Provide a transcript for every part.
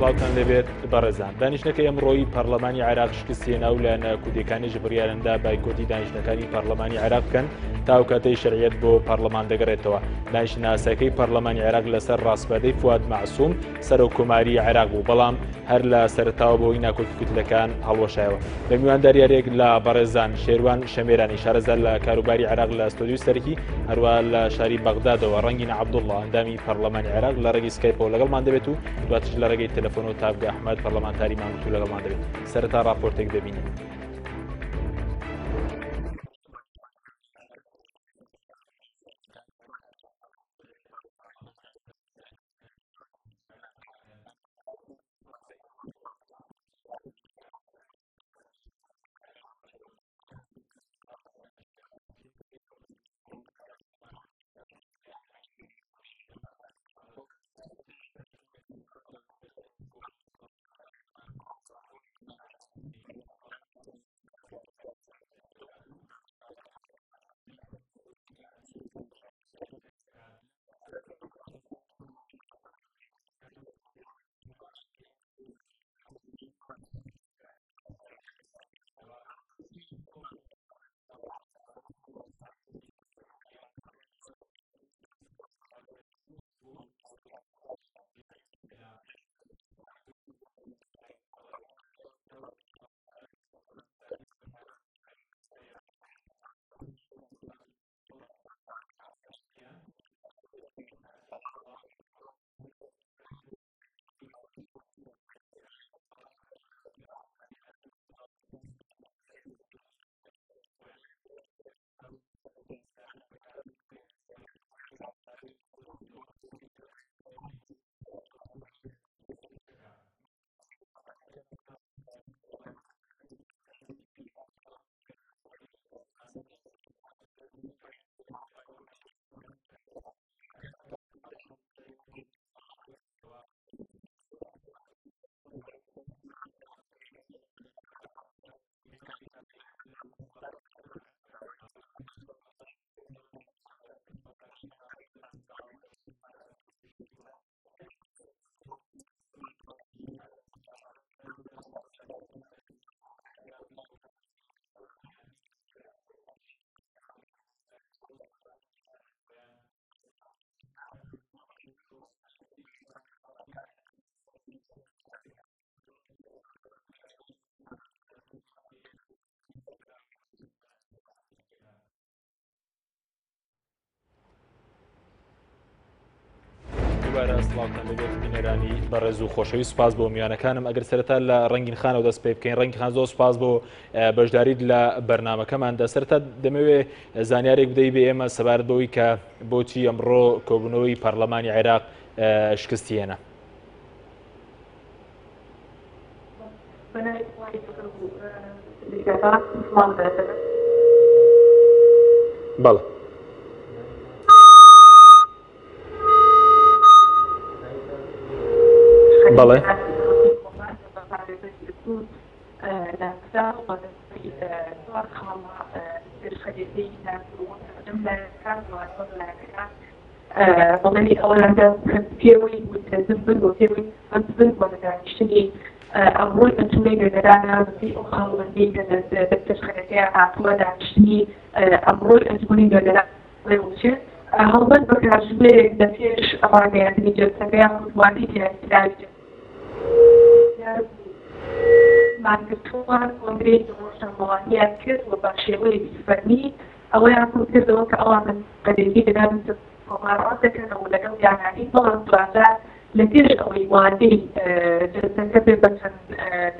سڵاوتان لێبێت بەڕێزان. دانیشتنەکەی ئەمڕۆی پەرلەمانی عێراق شکستی هێنا و لایەنە کوردیەکانیش بڕیارندا بایکۆتی دانیشتنەکانی پەرلەمانی عێراق بکەن تا ئەو کاتەی شەرعیەت بۆ پەرلەمان دەگەڕێتەوە. دانیشتنە ئاسایەکەی پەرلەمانی عێراق لەسەر ڕاسپاردەی فواد مەعسوم سەرۆک کۆماری عێراق بوو، بەڵام هەر لە سەرەتاوە بەهۆی ناکۆکی کوتلەکان هەڵوەشایەوە. بە میوانداریارێک لە بەڕێزان شێروان شەمێرانی شارەزا لە کاروباری عێراق لە ستۆدیۆی سەرەکی، هەروە لە شاری بەغدادەوە ڕەنگین عەبدوڵڵا ئەندامی پەرلەمانی عێراق لە ڕێگەی سکایپەوە لەگەڵمان دەبێت و دواترش لە ڕێگەی تەلەفۆنەوە تاڤگە ئەحمەد پەرلەمانتاری مانگرتوو لەگەڵمان دەبێت. سەرەتا ڕاپۆرتێک دەبینین. دووبارە سڵاوتان لەبێت بینەرانی بەڕێز و خۆشەویست سوپاس بۆ میوانەکانم ئەگەر سەرەتا لە ڕەنگین خانەوە دەست پێ بکەین ڕەنگین خان زۆر سوپاس بۆ بەشداریت لە بەرنامەکەماندا سەرەتا دەمەوێ زانیارێک بدەی بە ئێمە سەبارەت بەوەی کە بۆچی ئەمڕۆ کۆبوونەوەی پەرلەمانی عێراق شکستی هێنا. بەڵێ. بەڵێ. بەڵێنی ئەوەیان دا کە پێوەی ملتەزم بن و پێوەی پابەند بن و لە دانیشتنی ئەمڕۆی ئەنجومەنی نوێنەرانە بەپێی ئەو خاڵبەندیەی کە لە دەفتەرخەکەیان هاتووە دانیشتنی ئەمڕۆی ئەنجومەنی نوێنەران بەڕێوەبچێت. هەڵبەت بە کاتژمێرێک لە پێش ڕاگەیاندنی جەلسەکە یاخود وادەی دیاریکراوی جەلسەکە دیار بوو مانگرتووان کۆنگرەیەکی ڕۆژنامەوانییان کرد و بە شێوەیەکی فەرمی ئەوەیان ڕوونکردەوە کە ئەوان بەرێزی لەناوی کۆمار ڕەت دەکەنەوە و لەگەڵ یانانی، بەڵام دواجار لە پێش ئەوەی وادەی جەلسەکە بێت بە چەند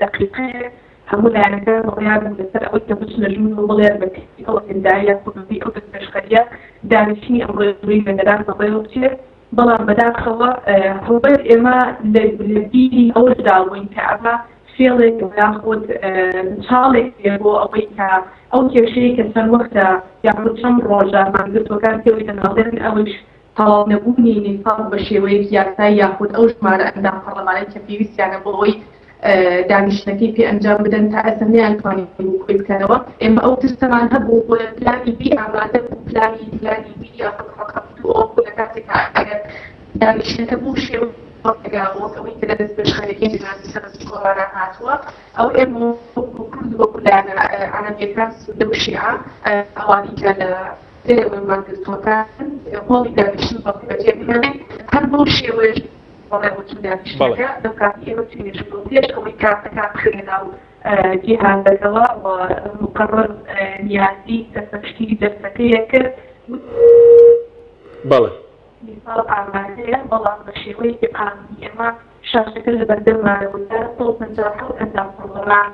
دەقیقەیەک هەموو لایەنەکان بڕیار بوو لەسەر ئەوەی کە بچنە ژوورەوە بڵێن بە پێی ئەو ئەجندایە یاخود بە پێی ئەو دەستپێشخەرییە دانیشتنی ئەمڕۆی نوێنەران بەڕێوە بچێت، بەڵام بەداخەوە هەڵبەت ئێمە لە بیری ئەوەشدا بووین کە ئەمە فێڵێک یاخود چاڵێک بێ بۆ ئەوەی کە ئەو کێشەیە کە چەند وەختە یاخود چەند ڕۆژە مانگرتووەکان پێوەی دەناڵێن ئەوەیش تەواو نەبوونی نیساب بە شێوەیەکی یاسایی یاخود ئەو ژمارە ئەندام پەڕلەمانەی کە پێویستیانە بۆ ئەوەی دانیشتنەکەی پێ ئەنجام بدەن تا ئێستا نەیانتوانیبوو کۆی بکەنەوە. ئێمە ئەو ترسەمان هەبوو بۆیە پلانی بی ئامادە بوو، پلانی پلانی بی یاخود ڕەقەم دوو ئەوە بوو لە کاتێکا ئەگەر دانیشتنەکە بەو شێوەیە. ڕێگا وەک ئەوەی کە لە دەستپێشخەریەکەی جەنابی سەرۆکی کۆمارا هاتووە ئەو ئێمە وەکو کورد وەکو لایەنە عەرەبیەکان سوننە و شیعە ئەوانەی کە لە دەرەوەی مانگرتووەکان هۆڵی دانیشتن بەجێ بهێڵین هەر بەو شێوەیەش بەڕێوەچوو دانیشتنەکە لەو کاتی ئێمە چووینە ژوورەوە پێش ئەوەی کارتەکان بخرێنە ناو جیهازەکەوە و مقەڕەر نیازی سەرپەرشتی جەلسەکەی کرد. بەڵێ. میساڵ ئامادەیە، بەڵام بە شێوەیەکی قانونی ئێمە شاشەکە لەبەردەممانە و 157 ئەندام پەڕلەمان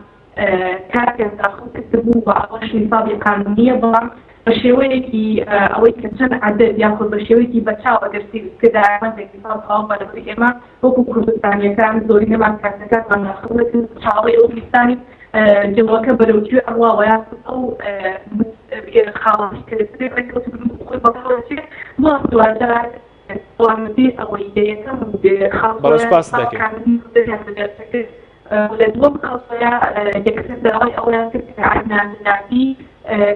کارتیان داخڵ کردبوو و ئەوەش نیسابی قانونییە، بەڵام بە شێوەیەکی ئەوەی کە چەند عەدەد یاخود بە شێوەیەکی بەچاو ئەگەر سەیر بکردایە ڕەنگە نیساب تەواو بە لەبەر ئێمە وەکو کوردستانییەکان زۆرینەمان کارتەکانمان داخڵ نەکرد چاوەڕێی ئەوە بیستانین جەوەکە بەرەو کوێ ئەڕوا وە یاخود ئەو خاڵانەی کە لەسەری ڕێککەوتبوون خۆی بەڕێوە دەچێت، بەڵام دواجار بەڵام بەبێ ئەوەی لە یەکەم خاڵ بەڵێ سوپاست دەکەین. خۆیان بەدەستەکرد و لە دووەم خاڵ خۆیان یەکسەر داوای ئەوەیان کرد کە عەدنان جەنابی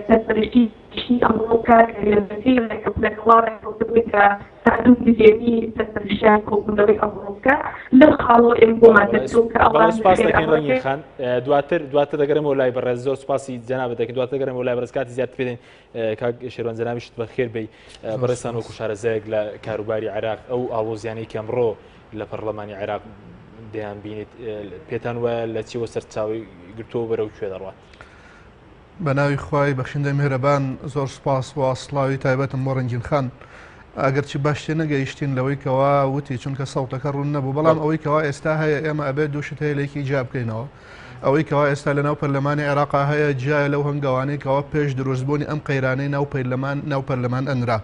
سەرپەرشتی گشتی ئەمڕۆ بکات کە بەپێی ڕێککەوتنەکە وا ڕێککەوتبووین کە سەعدون دزێوی سەرپەرشتیاری کۆبوونەوەی ئەمڕۆ بکات لەو خاڵەوە ئێمە بۆمان دەرچوو کە ئەوان بەڵێ سوپاس خێر دەکەین ڕەنگین ئەمڕۆ خان دواتر دواتر دەگەرێمەوە لای بەڕێز زۆر سوپاسی جەنابت دەکەین دواتر دەگەرێمەوە لای بەڕێز کاتی زیاتر پێدەین کاک شێروان جەنابیشت بەخێر بێی بەڕێزتان وەکو شارەزایەک لە کاروباری عێراق ئەو ئاڵۆزیانەی کە ئەمڕۆ لە پەرلەمانی عێراق دەیان بینیت پێتان وایە لە چیوە سەرچاوی گرتووە بەرەو کوێ دەڕوات؟ بە ناوی خوای بەخشندەی میهرەبان زۆر سوپاس و سڵاوی تایبەتم بۆ ڕەنگین خان ئەگەرچی باش تێنەگەیشتین لەوەی کەوا وتی چونکە سەوتەکە ڕوون نەبوو بەڵام ئەوەی کەوا ئێستا هەیە ئێمە ئەبێت دوو شت هەیە لێکی جیا بکەینەوە ئەوەی کەوا ئێستا لەناو پەرلەمانی عێراقا هەیە جیایە لەو هەنگاوانەی کەوا پێش دروستبوونی ئەم قەیرانەی ناو پەرلەمان ناو پەرلەمان ئەنرا.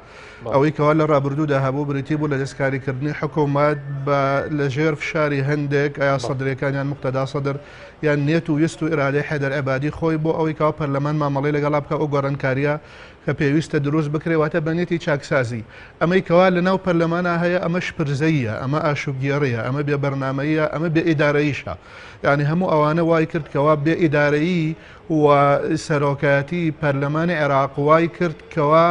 ئەوەی کەوا لە ڕابردوودا هەبوو بریتی بوو لە دەستکاریکردنی حکوومەت بە لەژێر فشاری هەندێک ئایا سەدرەکان یان موقتەدا سەدر یان نیەت و ویست و ئیرادەی حەیدەر عەبادی خۆی بۆ ئەوەی کەوا پەرلەمان مامەڵەی لەگەڵا بکا ئەو گۆڕانکارییە کە پێویستە دروست بکرێ واتە بە نیەتی چاکسازی. ئەمەی کەوا لە ناو پەرلەمانا هەیە ئەمە شپرزەییە، ئەمە ئاشوبگێڕییە، ئەمە بێ بەرنامەییە، ئەمە بێ ئیدارەییشە. یانی هەموو ئەوانە وای کرد کەوا بێ ئیدارەیی و سەرۆکایەتی پەرلەمانی عێراق وای کرد کەوا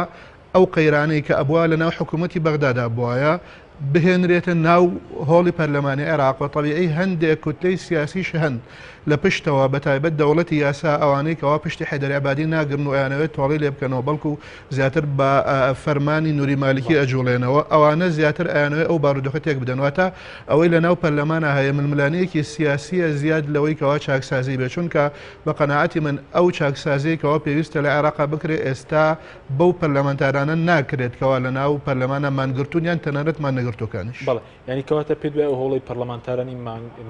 ئەو قەیرانەی کە ئەبوا لە ناو حکوومەتی بەغدادا بوایە بهێنرێتە ناو هۆڵی پەرلەمانی عێراق و تەبیعی هەندێک کوتلەی سیاسیش هەن لە پشتەوە بە تایبەت دەوڵەتی یاسا ئەوانەی کەوا پشتی حەیدەر عەبادی ناگرن و ئەیانەوێت تۆڵەی لێ بکەنەوە بەڵکو زیاتر بە فەرمانی نوری مالکی ئەجوڵێنەوە ئەوانە زیاتر ئەیانەوێت ئەو بارودۆخە تێک بدەن واتە ئەوەی لە ناو پەرلەمانا هەیە ململانێیەکی سیاسیە زیاد لەوەی کەوا چاکسازی بێت چونکە بە قەناعەتی من ئەو چاکسازیەی کەوا پێویستە لە عێراقا بکرێت ئێستا بەو پەرلەمانتارانە ناکرێت کەوا لە ناو پەرلەمانا مانگرتوون یان تەنانەت ماننەگرتووەکانیش. بەڵێ یانی کەواتە پێت وایە ئەو هەوڵەی پەرلەمانتارانی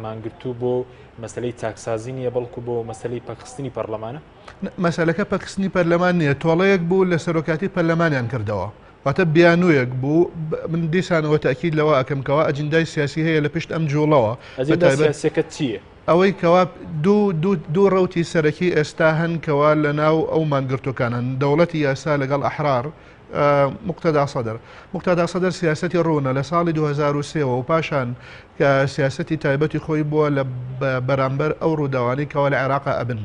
مانگرتوو بۆ مەسەلەی چاکسازی نییە بەڵکو بۆ مەسەلەی پەکخستنی پەرلەمانە؟ مەسەلەکە پەکخستنی پەرلەمان نییە، تۆڵەیەک بوو لە سەرۆکایەتی پەرلەمانیان کردەوە. واتە بیانوویەک بوو، من دیسانەوە تەئکید لەوە ئەکەم کەوا ئەجندای سیاسی هەیە لە پشت ئەم جووڵەوە، ئەجندا سیاسیەکە چییە؟ ئەوەی کەوا دوو دوو دوو ڕەوتی سەرەکی ئێستا هەن کەوا لە ناو ئەو مانگرتووەکانن، دەوڵەتی یاسا لەگەڵ ئەحرار، موقتەدا سەدر. موقتەدا سەدر سیاسەتی ڕوونە لە ساڵی 2003 وە و پاشان کە سیاسەتی تایبەتی خۆی بووە لە بەرامبەر ئەو ڕووداوانەی کەوا لە عێراقا ئەبن.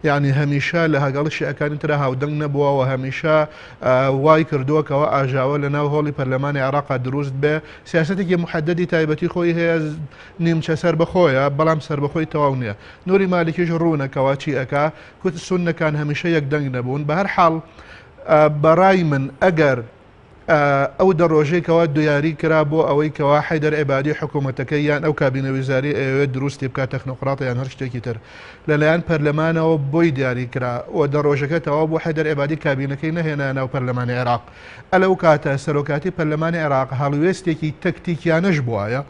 یانی هەمیشە لە هەگەڵ شیعەکانی ترا هاودەنگ نەبووە و هەمیشە وای کردووە کەوا ئاژاوە لە ناو هۆڵی پەرلەمانی عێراقا دروست بێ. سیاسەتێکی موحەدەدی تایبەتی خۆی هەیە، نیمچە سەربەخۆیە بەڵام سەربەخۆی تەواو نیە. نوری مالیکیش ڕوونە کەوا چی ئەکا. کورد سوننەکان هەمیشە یەک دەنگ نەبوون. بەهەر حاڵ بەڕای من ئەگەر ئەو دە ڕۆژەی کەوا دیاری کرا بۆ ئەوەی کەوا حەیدەر عەبادی حکوومەتەکەی یان ئەو کابینە ویزاری ئەیەوێت دروستی بکات تەکنۆقراط یان هەر شتێکی تر لەلایەن پەرلەمانەوە بۆی دیاری کرا و دە ڕۆژەکە تەواو بوو حەیدەر عەبادی کابینەکەی نەهێنا ناو پەرلەمانی عێراق ئەلەو کاتە سەرۆکاتی پەرلەمانی عێراق هەڵوێستێکی تەکتیکیانەش بوایە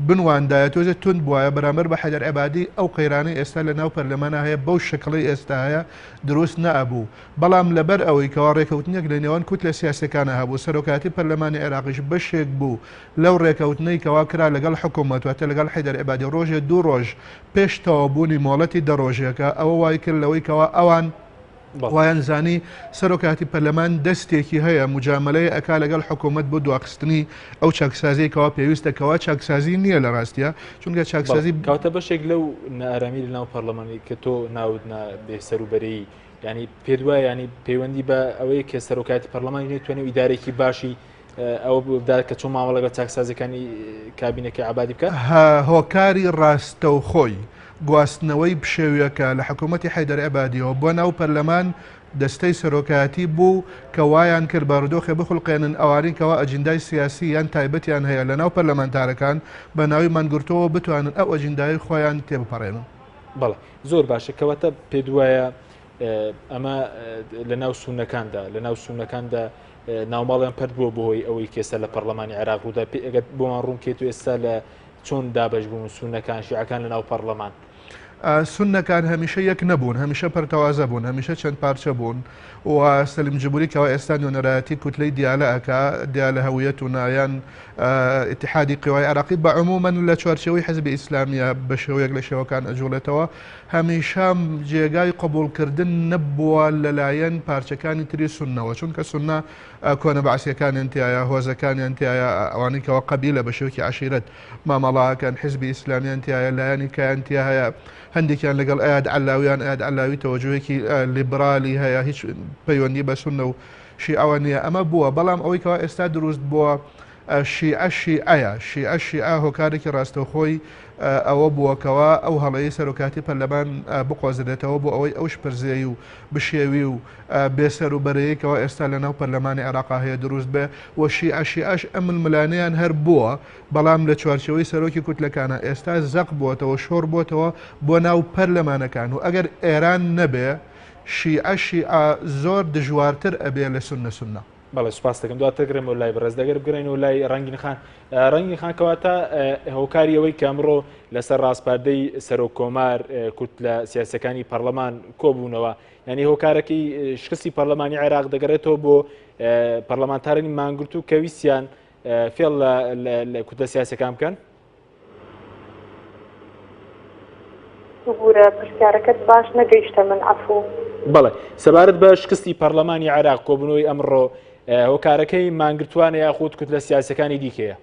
بنواندایە تۆزێ توند بوایە بەرامبەر بە حەیدەر عەبادی ئەو قەیرانەی ئێستا لە ناو پەرلەمانا هەیە بەو شکڵەی ئێستا هەیە دروست نەئەبوو بەڵام لەبەر ئەوەی کەوا ڕێکەوتنێک لە نێوان کوتلە سیاسیەکانا هەبوو سەرۆکایەتی پەرلەمانی عێراقیش بەشێک بوو لەو ڕێکەوتنەی کەوا کرا لەگەڵ حکومەت واتە لەگەڵ حەیدەر عەبادی ڕۆژێ دوو ڕۆژ پێش تەواوبوونی مۆڵەتی دە ڕۆژێکە ئەوە وای کرد لەوەی کەوا ئەوان وایان زانی سەرۆکایەتی پەرلەمان دەستێکی هەیە موجامەلەی ئەکا لەگەڵ حکوومەت بۆ دواخستنی ئەو چاکسازیەی کەوا پێویستە کەوا چاکسازی نییە لە ڕاستیا چونکە چاکسازی کەواتە بەشێک لەو نائارامی لە ناو پەرلەمانی کە تۆ ناوت نا بێسەروبەرەیی یانی پێت وایە ینی پەیوەندی بە ئەوەیە کە سەرۆکایەتی پەرلەمانی نەیتوانێت ئیدارێکی باشی ئەوە بدات کە چۆن مامەڵە لەگەڵ چاکسازیەکانی کابینەکەی عەبادی بکات؟ هۆکاری ڕاستەوخۆی گواستنەوەی پشێویەکە لە حکوومەتی حەیدەر عەبادیەوە بۆ ناو پەرلەمان دەستەی سەرۆکایەتی بوو کە وایان کرد بارودۆخێ بخولقێنن ئەوانەی کەوا ئەجیندای سیاسی یان تایبەتیان هەیە لە ناو پەرلەمانتارەکان بە ناوی مانگرتووەوە بتوانن ئەو ئەجیندایەی خۆیان تێبپەڕێنن. بەڵێ زۆر باشە کەواتە پێت وایە ئەمە لە ناو سونەکاندا لە ناو سونەکاندا ناوماڵیان پەرت بووە بۆی ئەوەی کێسە لە پەرلەمانی عێراق ڕوودا پێ ئەگەر بۆمان ڕوون کەیت و ئێستا لە چۆن دابەش بوون سونەکان شیعەکان لە ناو پەرلەمان؟ سوننەکان هەمیشە یەک نەبوون، هەمیشە پەرتەوازە بوون، هەمیشە چەند پارچە بوون و سەلیم جبوری کەوا ئێستا نوێنەرایەتی کوتلەی دیالە ئەکا، دیالە هەویەت و نایان ئیتیحادی قوای عێراقی بە عمومەن لە چوارچێوەی حزبی ئیسلامیە بە شێوەیەک لە شێوەکان ئەجوڵێتەوە، هەمیشە جێگای قبوڵکردن نەبووە لەلایەن پارچەکانی تری سوننەوە، چونکە سوننە کۆنە بەعسیەکانیان تیایە، هۆزەکانیان تیایە، ئەوانەی کەوا قەبیلە بە شێوەیەکی عەشیرەت مامەڵە ئەکەن، حزبی ئیسلامیان تیایە، لایەنی کایان تیا هەیە، هەندێکیان لەگەڵ ئەیاد عەلاویان، ئەیاد عەلاوی تەوەجوهێکی لیبرالی هەیە، هیچ پەیوەندی بە سوننە و شیعەوە نییە، ئەمە بووە، بەڵام ئەوەی کەوا ئێستا دروست بووە شیعە شیعەیە، شیعە شیعە هۆکارێکی ڕاستەوخۆی ئەوە بووە کەوا ئەو هەڵەی سەرۆکاتی پەرلەمان بقۆزرێتەوە بۆ ئەوەی ئەو شپرزەیی و بشێوی و بێسەروبەرەیەی کەوا ئێستا لەناو پەرلەمانی عێراقا هەیە دروست بێ و شیعە شیعەش ئەم ململانێیان هەر بووە بەڵام لە چوارچێوەی سەرۆکی کوتلەکانە ئێستا زەق بووەتەوە شۆڕ بووەتەوە بۆ ناو پەرلەمانەکان و ئەگەر ئێران نەبێ شیعە شیعە زۆر دژوارتر ئەبێ لە سوننە سوننە. بەڵێ سوپاست دەکەم دواتر گەڕێمەوە لای بەڕێز دەگەر بگەڕێینەوە لای ڕەنگین خان ڕەنگین خان کەواتە هۆکاری ئەوەی کە ئەمڕۆ لەسەر ڕاسپاردەی سەرۆک کۆمار کوتلە سیاسەکانی پەرلەمان کۆبوونەوە یعنی هۆکارەکەی شکستی پەرلەمانی عێراق دەگەڕێتەوە بۆ پەرلەمانتارانی مانگرتوو کە ویستیان فێڵ لە کوتلە سیاسەکان بکەن؟ ببورە پرسیارەکەت باش نەگەیشتە من عەفوو. بەڵێ سەبارەت بە شکستی پەرلەمانی عێراق کۆبوونەوەی ئەمڕۆ هۆکارەکەی مانگرتووانە یاخود کوتلە سیاسەکانی دیکەیە؟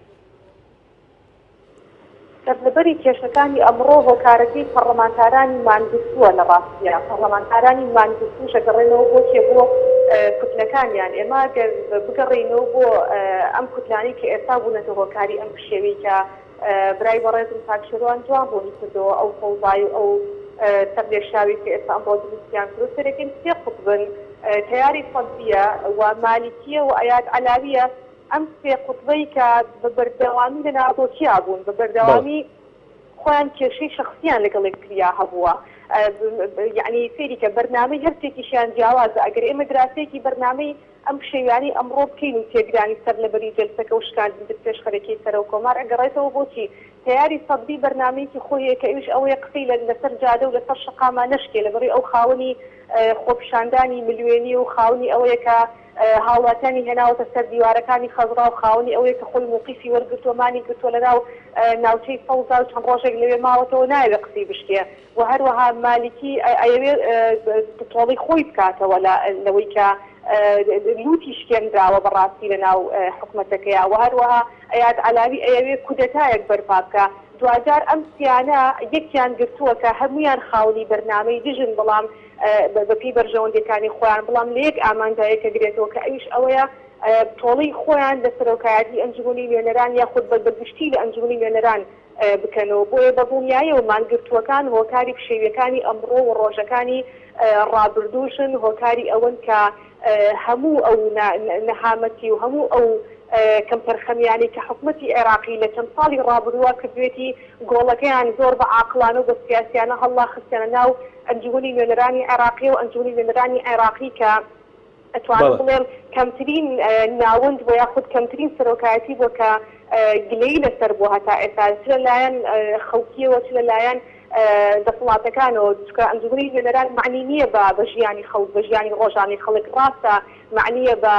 سەرلەبەری کێشەکانی ئەمڕۆ هۆکارەکەی پەڕلەمانتارانی مانگرتووە لە ڕاستیا پەڕلەمانتارانی مانگرتووش ئەگەڕێنەوە بۆ کێ بۆ کوتلەکانیان ئێمە گەر بگەڕێینەوە بۆ ئەم کوتلانەی کە ئێستا بوونەتە هۆکاری ئەم پشێوی کە برای بەڕێزم کاک شێروان جوان ڕوونی کردەوە ئەو فەوزای و ئەو سەرلێشاوی کە ئێستا ئەمڕۆ دروستیان کردووە سەرەکەین سێ قوتبن تەیاری سەدریە و مالیکیە و ئەیاد عەلاویە ئەم سێ قوتبەی کە بە بەردەوامی لە ناکۆکیا بوون، بە بەردەوامی خۆیان کێشەی شەخسییان لەگەڵ یەکتریا هەبووە. یەعنی سەیری کە بەرنامەی هەر سێکیشیان جیاوازە. ئەگەر ئێمە دراسەیەکی بەرنامەی ئەم پشێویانەی ئەمڕۆ بکەین و تێکدانی سەرلەبەری جەلسەکە و شکاندنی دەستپێشخەرەکەی سەرۆک کۆمار ئەگەڕێتەوە بۆ چی؟ تەیاری سەدری بەرنامەیەکی خۆی هەیە کە ئەویش ئەوەیە قسەی لەسەر جادە و لەسەر شەقاما نەشکێ لەبەرەی ئەو خاوەنی خۆپیشاندانی ملیۆنیە و خاوەنی ئەوەیە کە هاوڵاتیانی هێناوەتە سەر دیوارەکانی خەزڕا و خاوەنی ئەوەیە کە خۆی موقیفی وەرگرتووە مانی گرتووە لەناو ناوچەی سەوزدا و چەند ڕۆژێک لەوێ ماوەتەوە نایەوێ قسەی بشکێ و هەروەها مالیکی ئەیەوێ تۆڵەی خۆی بکاتەوە لەوەی کە لوتی شکێنراوە بەڕاستی لەناو حکومەتەکەیا و هەروەها ئەیاد عەلاوی ئەیەوێ کودەتایەک بەرپا بکا دواجار ئەم سیانە یەکیان گرتووە کە هەموویان خاوەنی بەرنامەی دژن بەڵام بە پێی بەرژەوەندیەکانی خۆیان بەڵام لە یەک ئامانجا یەکەگرێتەوە کە ئەویش ئەوەیە تۆڵەی خۆیان لە سەرۆکایەتی ئەنجومەنی نوێنەران یاخود بە گشتی لە ئەنجومەنی نوێنەران بکەنەوە بۆیە بە دڵنیایەوە مانگرتووەکان هۆکاری پشێویەکانی ئەمڕۆ و ڕۆژەکانی ڕابردووشن هۆکاری ئەوەن کە هەموو ئەو نەهامەتی و هەموو ئەو کەمتەرخەمیانەی کە حکومەتی عێراقی لە چەند ساڵی ڕابردووە کردوێتی گۆڵەکەیان زۆر بە عاقڵانە و بە سیاسیانە هەڵڵا خستیانە ناو ئەنجومەنی نوێنەرانی عێراقیە و ئەنجومەنی نوێنەرانی عێراقی کە ئەتوانم بڵێم کەمترین ناوەند بووە یاخود کەمترین سەرۆکایەتی بووە کە گلەیی لەسەر بووە هەتا ئێستا چ لە لایەن خەڵکیەوە چ لە لایەن دەسەڵاتەکانەوە چونکە ئەنجومەنی نوێنەران مەعنی نییە بە بە ژیانی خەڵک بە ژیانی ڕۆژانەی خەڵک ڕاستە مەعنیە بە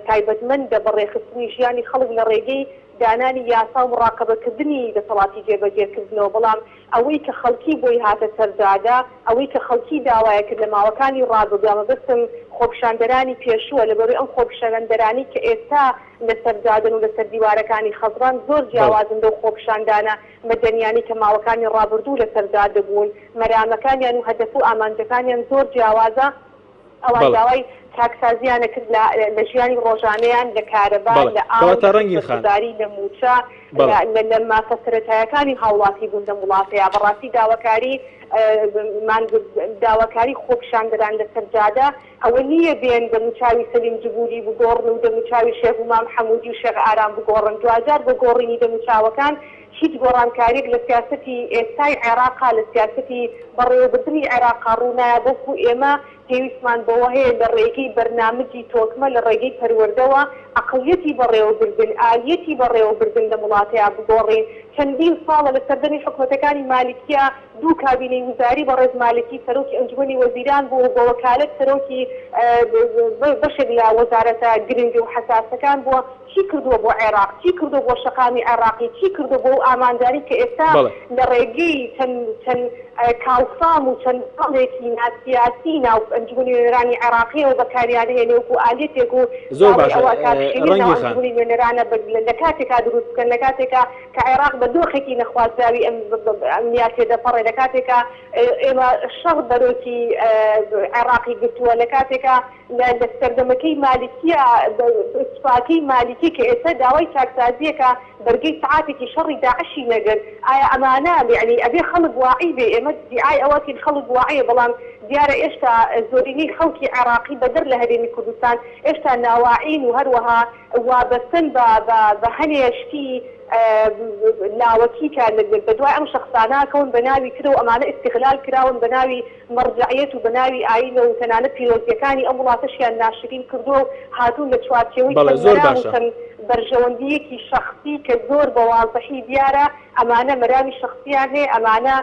تایبەتمەندە بە ڕێکخستنی ژیانی خەڵک لە ڕێگەی دانانی یاسا و مڕاقەبەکردنی دەسەڵاتی جێبەجێکردنەوە بەڵام ئەوەی کە خەڵکی بۆی هاتە سەر جادە، ئەوەی کە خەڵکی داوای کرد لە ماوەکانی ڕابردووا، مەبەستم خۆپیشاندەرانی پێشووە، لەبەروی ئەم خۆپیشاندەرانەی کە ئێستا لە سەر جادەن و لە سەر دیوارەکانی خەزڕان زۆر جیاوازن لەو خۆپیشاندانە مەدەنیانەی کە ماوەکانی ڕابردوو لە سەر جادە بوون، مەرامەکانیان و هەدەف و ئامانجەکانیان زۆر جیاوازە. ئەوان داوای چاکسازییان ئەکرد لە لە ژیانی ڕۆژانەیان، لە کارەبا، لە ئاو، کەواتە لە ڕەنگین خان. خزمەتگوزاری، لە مووچە، بەڵێ. لە لە مافە سەرەتایەکانی هاوڵاتی بوون لەم وڵاتەیا. بەڕاستی داواکاری مانگرت داواکاری خۆپیشاندەران لەسەر جادە ئەوە نییە بێن دەموچاوی سەلیم جبوری بگۆڕن و دەموچاوی شێخ همام حەمودی و شێخ ئارام بگۆڕن. دواجار بە گۆڕینی دەموچاوەکان هیچ گۆڕانکاریەک لە سیاسەتی ئێستای عێراقا، لە سیاسەتی بەڕێوەبردنی عێراقا ڕوونایا، بەڵکو ئێمە پێویستمان بەوە هەیە لە ڕێگەی بەرنامجی تۆکمە، لە ڕێگەی پەروەردەوە عەقڵیەتی بەڕێوەبردن، ئالیەتی بەڕێوەبردن لەم وڵاتەیا بگۆڕین. چەندین ساڵە لە سەردەمی حکومەتەکانی مالکیە دوو کابینەی وزاری بەڕێز مالکی سەرۆکی ئەنجومەنی وەزیران بووە و بە وەکالەت سەرۆکی بەشێک لە وەزارەتە گرنگ و حەساسەکان بووە. چی کردووە بۆ عێراق؟ چی کردووە بۆ شەقامی عێراقی؟ چی کردووە بۆ ئەو ئامانجانەی کە ئێستا لە ڕێگەی چەند چەند کاڵفام و چەند باڵێکی ناسیاسی ناو ئەنجومەنی نوێنەرانی عێراقیەوە بەکاریان هێنێ وەکو ئالیەتێک و زۆر داوای باشە ئەوە ئەکا پشێوی لەناو ڕەنگین خان. ئەنجومەنی نوێنەرانە لە کاتێکا دروست بکەن لە کاتێکا کە عێراق بە دۆخێکی نەخوازراوی ئەمنیا تێدەپەڕێ لە کاتێکا ئێمە شەڕ بەرۆکی عێراقی گرتووە لە کاتێکا لە لە سەردەمەکەی مالکیە سوپاکەی مالکی کە ئێستا داوای چاکسازیەکە بەرگەی سەعاتێکی شەڕی داعشی نەگرت ئایا ئەمانە یەعنی ئەبێ خەڵک واعی بێ ئێمە دیعای ئەوەکەین خەڵک واعیە بەڵام دیارە ئێشتا زۆرینەی خەڵکی عێراقی بەدەر لە هەرێمی کوردستان ئێشتا ناواعین و هەروەها وابەستەن بە بە بە هەنێ شتی لاوەکی کە بەدوای ئەم شەخسانە کەون بە ناوی ترەوە ئەمانە ئیستغلال کراون بە ناوی مەڕجەعیەت و بە ناوی ئایینەوە و تەنانەت پیرۆزییەکانی ئەم وڵاتەشیان ناشرین کردووە و هاتوون لە چوارچێوەی بەڵێ چەند زۆر مەرام و باشە. چەند بەرژەوەندییەکی شەخسی کە زۆر بە وازحی دیارە ئەمانە مەرامی شەخسییان هەیە، ئەمانە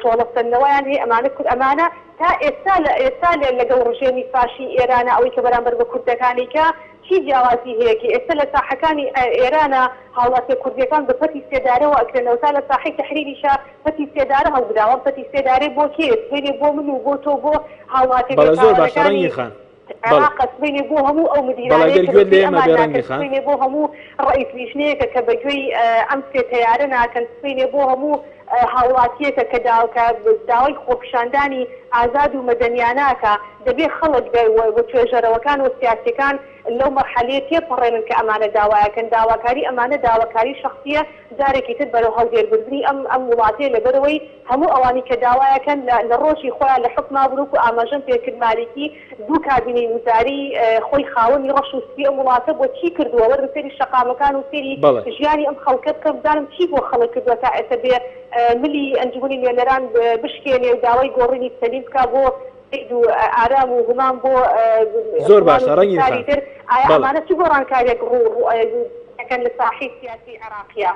تۆڵەسەندنەوەیان هەیە، ئەمانە کورد ئەمانە تا ئێستا لە ئێستا لە لەگەڵ ڕژێمی فاشی ئێرانە ئەوەی کە بەرامبەر بە کوردەکانی کە چی جیاوازی هەیە کە ئێستا لە ساحەکانی ئێرانە هاوڵاتیە کوردیەکان بە پەتی سێدارەوە ئەکرێنەوە تا لە ساحەی تەحریریشا پەتی سێدارە هەڵدراوە، ئەم پەتی سێدارەیە بۆ کێیە؟ سبەینێ بۆ من و بۆ تۆ بۆ هاوڵاتیە بەڵێ زۆر باشە بێتاوانەکانی ڕەنگین خان. بەڵێ. عێراقە، سبەینێ بۆ هەموو ئەو بەڵێ مدیرانەیە گەر کە بە گوێت لە گوێی ئێمە ئەمان بێ ناکەن، ڕەنگین خان. سبەینێ بۆ هەموو ڕەئیس لیژنەیەکە کە بە گوێی ئەم سێ تەیارە ناکەن، سبەینێ بۆ هەموو هاوڵاتییەکە کە کە داوای خۆپیشاندانی ئازاد و مەدەنیانە ئەکا. دەبێ خەڵک و توێژەرەوەکان و سیاسیەکان لەو مەرحەلەیە تێپەڕێنن کە ئەمانە داوایەکەن. داواکاری ئەمانە داواکاری شەخسییە، جارێکی تر بەرەو هەڵدێر بردنی ئەم ئەم وڵاتەیە لەبەرئەوەی هەموو ئەوانی کە داوایەکەن لە لە ڕۆژی خۆیان لە حوکما بوون وەکو ئاماژەم پێکرد مالیکی دوو کابینەی وزاری خۆی خاوەنی ڕەش و سپی ئەم وڵاتە بووە چی کردووە وەرن سەیری شەقامەکان و سەیری بەڵێ. ژیانی ئەم خەڵکە بکەن بزانم چی بۆ خەڵک کردووە تا ئێستا بێ ملی ئەنجومەنی نوێنەران بشکێنێ و داوای گۆڕینی سەلیم بکا بۆ سەید و ئارام و همام بۆ زۆر فڵان باشە و ڕەنگین فستاری خان تر ئایا بەڵێ. ئەمانە چ گۆڕانکاریەک ڕوو ڕوو دەکەن لە ساحەی سیاسی عێراقیا؟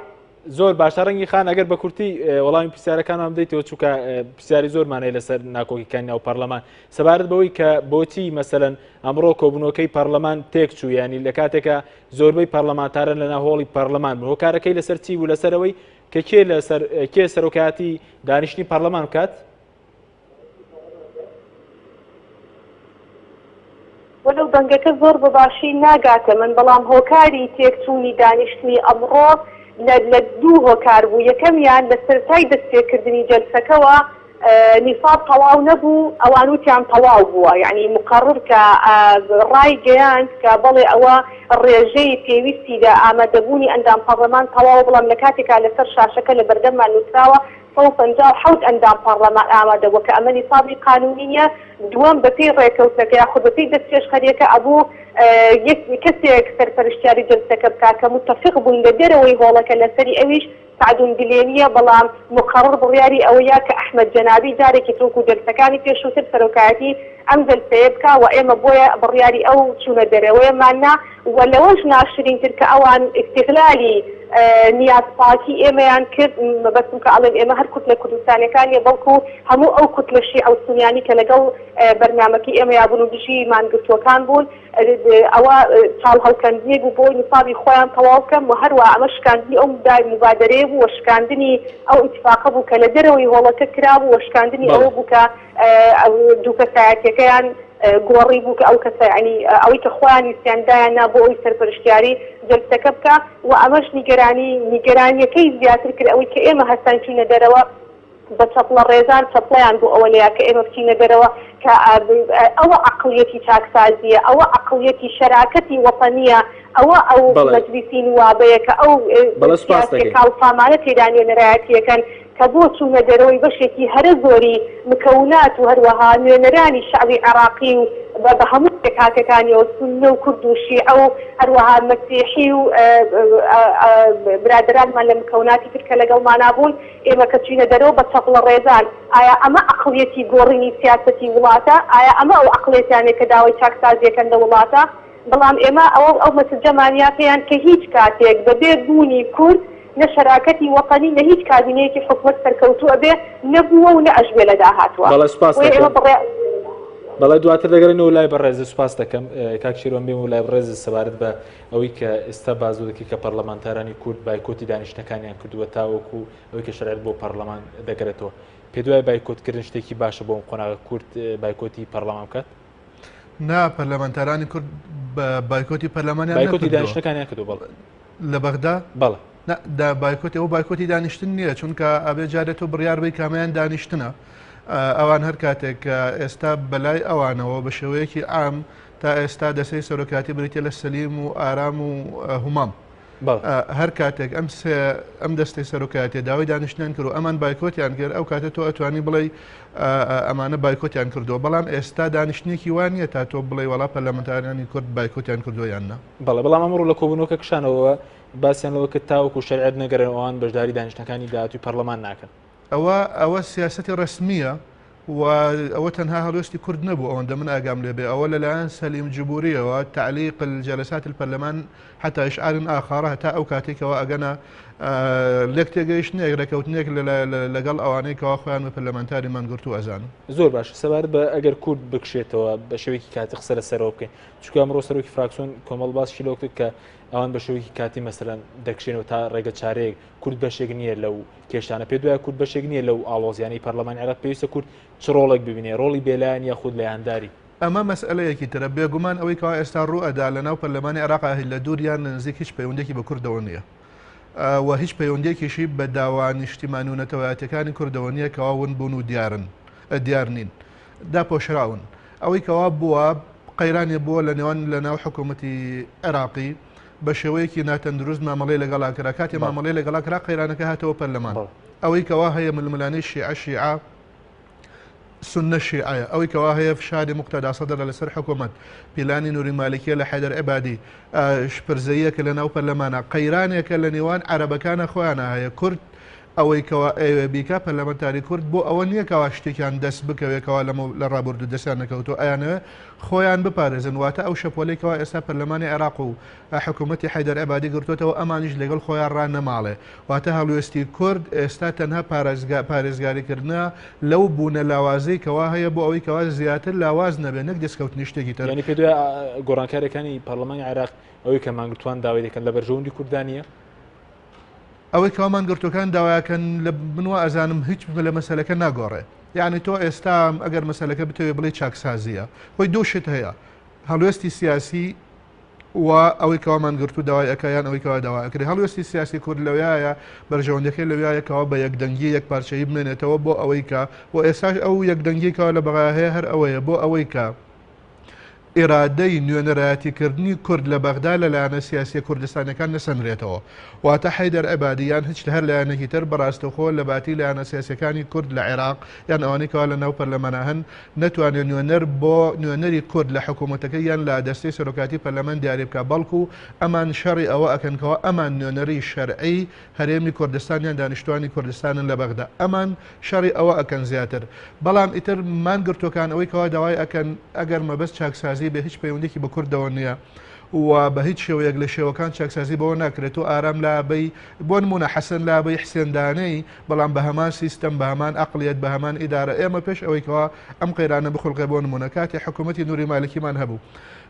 زۆر باشە ڕەنگی خان ئەگەر بە کورتی وەڵامی پرسیارەکانمان بدەیتەوە چونکە پرسیاری زۆرمان هەیە لەسەر ناکۆکیەکانی ناو پەرلەمان سەبارەت بەوەی کە بۆچی مەسەلەن ئەمڕۆ کۆبوونەوەکەی پەرلەمان تێکچوو ینی لە کاتێکە زۆربەی پەرلەمانتاران لە ناو هۆڵی پەرلەمان بوون هۆکارەکەی لەسەر چی بوو لەسەرەوەی کە کێ لەسەر کێ سەرۆکایەتی دانیشتنی پەرلەمان بکات؟ وەلو دەنگەکە زۆر بە باشی ناگاتە من، بەڵام هۆکاری تێکچوونی دانیشتنی ئەمڕۆ لە لە دوو هۆکار بوو، یەکەمیان لە سەرەتای دەستپێکردنی جەلسەکەوە نیساب تەواو نەبوو، ئەوان وتیان تەواو بووە، یەعنی مقەڕڕ کە ڕایگەیاند کە بەڵێ ئەوە ڕێژەی پێویستی لە ئامادەبوونی ئەندام پەڕلەمان تەواوە، بەڵام لە کاتێکا لەسەر شاشەکە لە بەردەممان نووسراوە 157 ئەندام پەڕلەمان ئامادەبووە کە ئەمە نیسابی قانونی نیە، دووەم بەپێی ڕێکەوتنەکە یاخود بەپێی دەستپێشخەریەکە ئەبوو یەک کەسێک سەرپەرشتیاری جەلسەکە بکا کە متفق بووین لە دەرەوەی هۆڵەکە لەسەری ئەویش سەعدون دلێمیە بەڵام مقەڕڕ بڕیاری ئەوەیا کە ئەحمەد جەنابی جارێکی تر وەکو جەلسەکانی پێشووتر سەرۆکایەتی ئەم جەلسەیە بکا و ئێمە بۆیە بڕیاری ئەو چوونە دەرەوەیەمان نا و لەوەش ناشرینتر کە ئەوان ئیستیغلالی نیاز پاکی ئێمەیان کرد، مەبەستم کە ئەڵێم ئێمە هەر کوتلە کوردستانیەکان نیە بەڵکو هەموو ئەو کوتلە شیعە و سونیانی کە لەگەڵ بەرنامەکەی ئێمەیا بوون و دژی مانگرتووەکان بوون ئەوە چاڵ هەڵکەندنێک بوو بۆی نیسابی خۆیان تەواو بکەن و هەروا ئەمە شکاندنی ئەو موبادەرەیە بوو و شکاندنی ئەو ئیتفاقە بوو کە لە دەرەوەی هۆڵەکە کرابوو و شکاندنی بەڵێ. ئەوە بوو کە دوو کەسایەتیەکەیان گۆڕی بوو کە ئەو کەسە یانی ئەوەی کە خۆیان ویستیان دایان نا بۆ ئەوەی سەرپەرشتیاری جەلسەکە بکا و ئەمەش نیگەرانی نیگەرانیەکەی زیاتر کرد ئەوەی کە ئێمە هەستاین چوینە دەرەوە بە چەپڵە ڕێزان چەپڵەیان بۆ ئەوە لێیا کە ئێمە بچینە دەرەوە. کە ئەوە عەقڵیەتی چاکسازییە، ئەوە عەقڵیەتی شەراکەتی وەتەنییە، ئەوە ئەو مەجلیسی نوابەیە کە ئەو سیاسیە کاڵفامانە تێدا نوێنەرایەتیەکەن کە بۆ چوونە دەرەوەی بەشێکی هەرە زۆری مکەونات و هەروەها نوێنەرانی شەعبی عێراقی و بە هەموو پێکهاتەکانیەوە سوننە و کورد و شیعە و هەروەها مەسیحی و برادەرانمان لە مکەوناتی تر کە لەگەڵمانا بوون ئێمە کە چوینە دەرەوە بە چەپڵە ڕێزان، ئایا ئەمە عەقڵیەتی گۆڕینی سیاسەتی وڵاتە؟ ئایا ئەمە ئەو عەقڵیەتانەیە کە داوای چاکسازیەکەن لە وڵاتە؟ بەڵام ئێمە ئەوە ئەو مەسجەمان یا پێیان کە هیچ کاتێک بە بێ بوونی کورد نە شەراکەتی وەتەنی نە هیچ کابینەیەکی حکومەت سەرکەوتوو ئەبێ، نەبووە و نە ئەشبێ لە داهاتووە. بەڵێ سوپاس بۆیە ئێمە دەکەم. بڕیا. بەڵێ دواتر دەگەڕێینەوە لای بەڕێزت سوپاس دەکەم کاک شێروان بێمەوە لای بەڕێزت سەبارەت بە ئەوەی کە ئێستا باس لەوە دەکرێت کە پەرلەمانتارانی کورد بایکۆتی دانیشتنەکانیان کردووە تاوەکو ئەوەی کە شەرعیەت بۆ پەرلەمان دەگەرێتەوە پێت وایە بایکۆتکردن شتێکی باشە بۆ ئەم قۆناغە کورد بایکۆتی پەرلەمان بکات؟ نا پەرلەمانتارانی کورد بایکۆتی پەرلەمانیان بایکۆتی دانیشتنەکانیان کردو بەڵێ لە بەغدا بەڵێ دا بایکۆتی ئەو بایکۆتی دانیشتن نییە چونکە ئەبێ جارێت تۆ بڕیار بی کامیان دانیشتنە ئەوان هەر کاتێک ئێستا بەلای ئەوانەوە بە شێوەیەکی عام تا ئێستا دەستەی سەرۆکایەتی بریتیە لە سەلیم و ئارام و هومام. هەر کاتێک ئەم سێ ئەم دەستەی سەرۆکایەتیە داوای دانیشتنیان کرد و ئەمان بایکۆتیان کرد ئەو کاتە تۆ ئەتوانی بڵێ ئەمانە بایکۆتیان کردووە بەڵام ئێستا دانیشتنێکی وان نییە تا تۆ بڵێ وەڵا پەرلەمانتارانی کورد بایکۆتیان کردووە یان نا. بەڵێ بەڵام ئەمڕۆ لە کۆبوونەوەکە کشانەوە باسیان لەوە کرد تاوەکو شەریعەت نەگەرێن ئەوان بەشداری دانیشتنەکانی داهاتووی پەرلەمان ناکەن. ئەوە ئەوە سیاسەتی ڕەسمییە و ئەوە تەنها هەڵوێستی کورد نەبوو ئەوەندە من ئاگام لێ بێ ئەوە لەلایەن سەلیم جبوریەوە تعلیق الجلسات الپەرلەمان حتی اشعار آخر هەتا ئەو کاتێک کەوا ئەگەنە لێک تێگەیشتنێک رێکەوتنێک لەگەڵ ئەوانەی کەوا خۆیان بە پەرلەمانتاری مانگرتوو ئەزانن. زۆر باشە سەبارەت بە ئەگەر کورد بکشێتەوە بە شێوەیەکی کاتی قسە لەسەرەوە بکەین چونکە ئەمڕۆ سەرۆکی فراکسیۆن کۆمەڵ باسیشی لەوە کرد کە ئەوان بە شێوەیەکی کاتی مەسەلەن دەکشێنەوە تا ڕێگە چارەیەک کورد بەشێک نییە لەو کێشانە پێت وایە کورد بەشێک نییە لەو ئاڵۆزیانەی پەرلەمانی عێراق پێویستە کورد چ ڕۆڵێک ببینێ ڕۆڵی بێلایەن یاخود لایەنداری؟ ئەمە مەسئەلەیەکی ترە، بێگومان ئەوەی کەوا ئێستا ڕوو ئەدا لە ناو پەرلەمانی عێراقا لە دوور یان لە نزیک هیچ پەیوەندیەکی بە کوردەوە نییە و هیچ پەیوەندیەکیشی بە داوا نیشتیمانی و نەتەوایەتیەکانی کوردەوە نییە کەوا ون بوون و دیارن دیار نین داپۆشراون ئەوەی کەوا بووە قەیرانێ بووە لە نێوان لە ناو حکوومەتی عێراقی بە شێوەیەکی ناتەندروست مامەڵەی لەگەڵا کرا کاتێ مامەڵەی لەگەڵا کرا قەیرانەکە هاتەوە پەرلەمان ئەوەی کەوا هەیە ململانێی شیعە شیعە سوننە شیعەیە ئەوەی کەوا هەیە فشاری موقتەدا سەدرە لەسەر حکوومەت پیلانی نوری مالکیە لە حەیدەر عبادی شپرزەیەکە لە ناو پەرلەمانە قەیرانێکە لە نێوان عەرەبەکانە خۆیانە هەیە کورد ئەوەی کەوا ئەیەوێ بیکا پەرلەمەنتاری کورد بۆ ئەوە نییە کەوا شتێکیان دەست بکەوێ کەوا لەمە لە ڕابوردوو دەستیان نەکەوتووە ئەیانەوێ خۆیان بپارێزن واتە ئەو شەپۆلەی کەوا ئێستا پەرلەمانی عێراق و حکوومەتی حەیدەر عەبادی گرتووەتەوە ئەمانیش لەگەڵ خۆیان ڕانەماڵێ واتە هەڵوێستی کورد ئێستا تەنها پارێزگا پارێزگاریکردنە لەو بوونە لاوازەی کەوا هەیە بۆ ئەوەی کەوا زیاتر لاواز نەبێ نەک دەستکەوتنی شتێکی تر. یانی پێت وایە گۆڕانکارییەکانی پەرلەمانی عێراق ئەوەی کە مانگرتووان داوای دەکەن لە بەرژەوەندی کورددا نییە؟ ئەوەی کەوا مانگرتووەکان داوایەکەن لە من وا ئەزانم هیچ لە مەسەلەکە ناگۆڕێ یعنی تۆ ئێستا ئەگەر مەسەلەکە بتەوێ بڵێ چاکسازیە خۆی دوو شت هەیە هەڵوێستی سیاسی و ئەوەی کەوا مانگرتوو داوای ئەکا یان ئەوەی کەوا داوا ئەکرێ هەڵوێستی سیاسی کورد لەویایە بەرژەوەندەکەی لەویایە کەوا بە یەکدەنگی یەک پارچەیی بمێنێتەوە بۆ ئەوەی کە و ئێستاش ئەو یەکدەنگی کەوا لە بەغا هەیە هەر ئەوەیە بۆ ئەوەی کە ئیرادەی نوێنەرایەتیکردنی کورد لە بەغدا لە لایەنە سیاسییە کوردستانیەکان نەسەنرێتەوە. واتە حەیدەر عەبادی یان هچ هەر لایەنێکی تر بە ڕاستەوخۆ لە باتی لایەنە سیاسیەکانی کورد لە عێراق یان ئەوانەی کەوا لە ناو پەرلەمانا هەن نەتوانێ نوێنەر بۆ نوێنەری کورد لە حکوومەتەکەی یان لە دەستەی سەرۆکایەتی پەرلەمان دیاری بکا بەڵکو ئەمان شەڕی ئەوە ئەکەن کەوا ئەمان نوێنەری شەرعی هەرێمی کوردستان یان دانیشتوانی کوردستانن لە بەغدا ئەمان شەڕی ئەوە ئەکەن زیاتر بەڵام ئیتر مانگرتوەکان ئەوەی کەوا داوای ئەکەن ئەگەر مەبەست چاکسازی بێ هیچ پەیوەندێکی بە کوردەوە نییە و بە هیچ شێوەیەک لە شێوەکان چاکسازی بەوە ناکرێت تۆ ئارام لابەی بۆ نمونە حەسەن لابەی حسێن دانەی بەڵام بە هەمان سیستەم بە هەمان ئەقلیەت بە هەمان ئیدارە ئێمە پێش ئەوەی کەوا ئەم قەیرانە بخولقێ بۆ نمونە کاتی حکوومەتی نوری مالکیمان هەبوو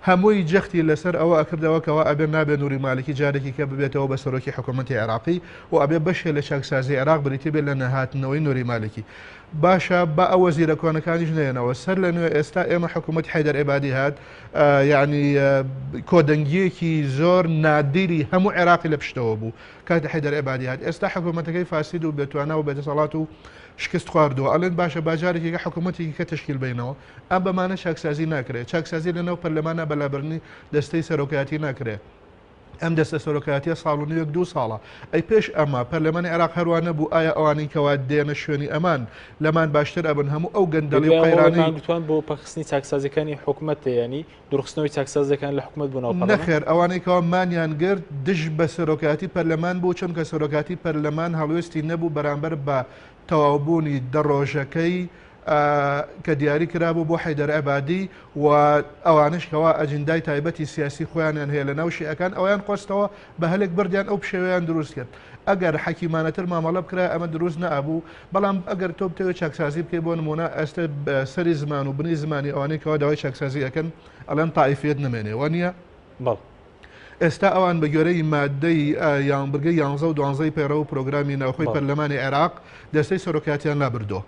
هەمووی جەختی لەسەر ئەوە ئەکردەوە کەوا ئەبێ نابێ نوری مالکی جارێکی کە ببێتەوە بە سەرۆکی حکوومەتی عێراقی و ئەبێ بەشێ لە چاکسازی عێراق بریتی بێت لە نەهاتنەوەی نوری مالکی. باشە با ئەو وەزیرە کۆنەکانیش نەیەنەوە. سەر لە نوێ ئێستا ئێمە حکوومەتی حەیدەر عەبادی هات یەعنی کۆ. کۆدەنگییەکی زۆر نادیری هەموو عێراقی لە پشتەوە بوو کاتێ حەیدەر عەبادی هات. ئێستا حکوومەتەکەی فاسید و بێتوانا و بێدەسەڵات و شکست خواردووە. ئەڵێن باشە با جارێکی کە حکوومەتێکی کە تەشکیل بەینەوە. ئەم بەمانە چاکسازی ناکرێ. چاکسازی لەناو پەرلەمانا بە لابردنی دەستەی سەرۆکایەتی ناکرێ. ئەم دەستە سەرۆکایەتیە ساڵ و نیوێک دوو ساڵە. ئەی پێش ئەمە پەرلەمانی عێراق هەروا نەبوو؟ ئایا ئەوانەی کەوا دێنە شوێنی ئەمان لەمان باشتر ئەبن؟ هەموو ئەو گەندەڵی و قەیرانەی. مانگرتووان بۆ پەکخستنی چاکسازیەکانی حکومەتە یانی دوورخستنەوەی چاکسازیەکان لە حکومەت بۆ ناو پەرلەمان؟ نەخێر ئەوانەی کەوا مانیان گرت دژ بە سەرۆکایەتی پەرلەمان بوو چونکە سەرۆکایەتی پەرلەمان هەڵوێستی نەبوو بەرامبەر بە تەواوبوونی دە ڕۆژەکەی کە دیاری کرابوو بۆ حەیدەر عەبادی و ئەوانەش کەوا ئەجندای تایبەتی سیاسی خۆیانیان هەیە لە ناو شیعەکان ئەویان قۆستەوە بە هەلێک بردیان ئەو پشێوەیان دروست کرد ئەگەر حەکیمانەتر مامەڵە بکرا ئەمە دروست نەئەبوو بەڵام ئەگەر تۆ بتەوێت چاکسازی بکەی بۆ نمونە ئێستا سەری زمان و بنی زمانی ئەوانەی کەوا داوای چاکسازی ئەکەن ئەڵێن تائیفیەت نەمێنێ وانییە؟ بەڵێ. ئێستا ئەوان بە گوێرەی مادەی یان بڕگەی یانزە و دوانزەی پەیڕەو و پرۆگرامی ناوخۆی پەرلەمانی عێراق دەستەی سەرۆکایەتیان لابردووە.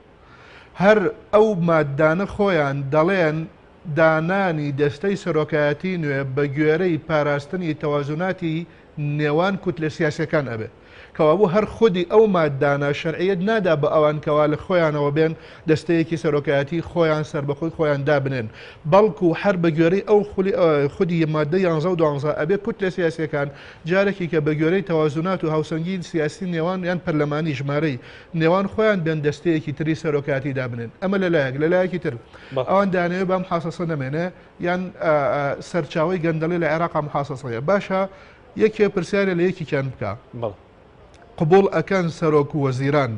هەر ئەو ماددانە خۆیان دەڵێن دانانی دەستەی سەرۆکایەتی نوێ بە گوێرەی پاراستنی تەوازوناتی نێوان کوتلە سیاسیەکان ئەبێ. کەوابوو هەر خودی ئەو ماددانە شەرعیەت نادا بە ئەوان کەوا لە خۆیانەوە بێن دەستەیەکی سەرۆکایەتی خۆیان سەربەخۆی خۆیان دابنێن بەڵکو هەر بە گوێرەی ئەو خودی ماددە یانزە و دوانزە ئەبێ کوتلە سیاسیەکان جارێکی کە بە گوێرەی تەوازونات و هاوسەنگی سیاسی نێوان یان پەرلەمانی ژمارەی نێوان خۆیان بێن دەستەیەکی تری سەرۆکایەتی دابنێن ئەمە لە لایەک لە لایەکی تر ئەوان دانەوێ با محاسەسە نەمێنێ یان سەرچاوەی گەندەڵی لە عێراقا محاسەسەیە باشە یەکێ پرسیارە لە یەکێکیان بکە قبول ئەکەن سەرۆک وەزیران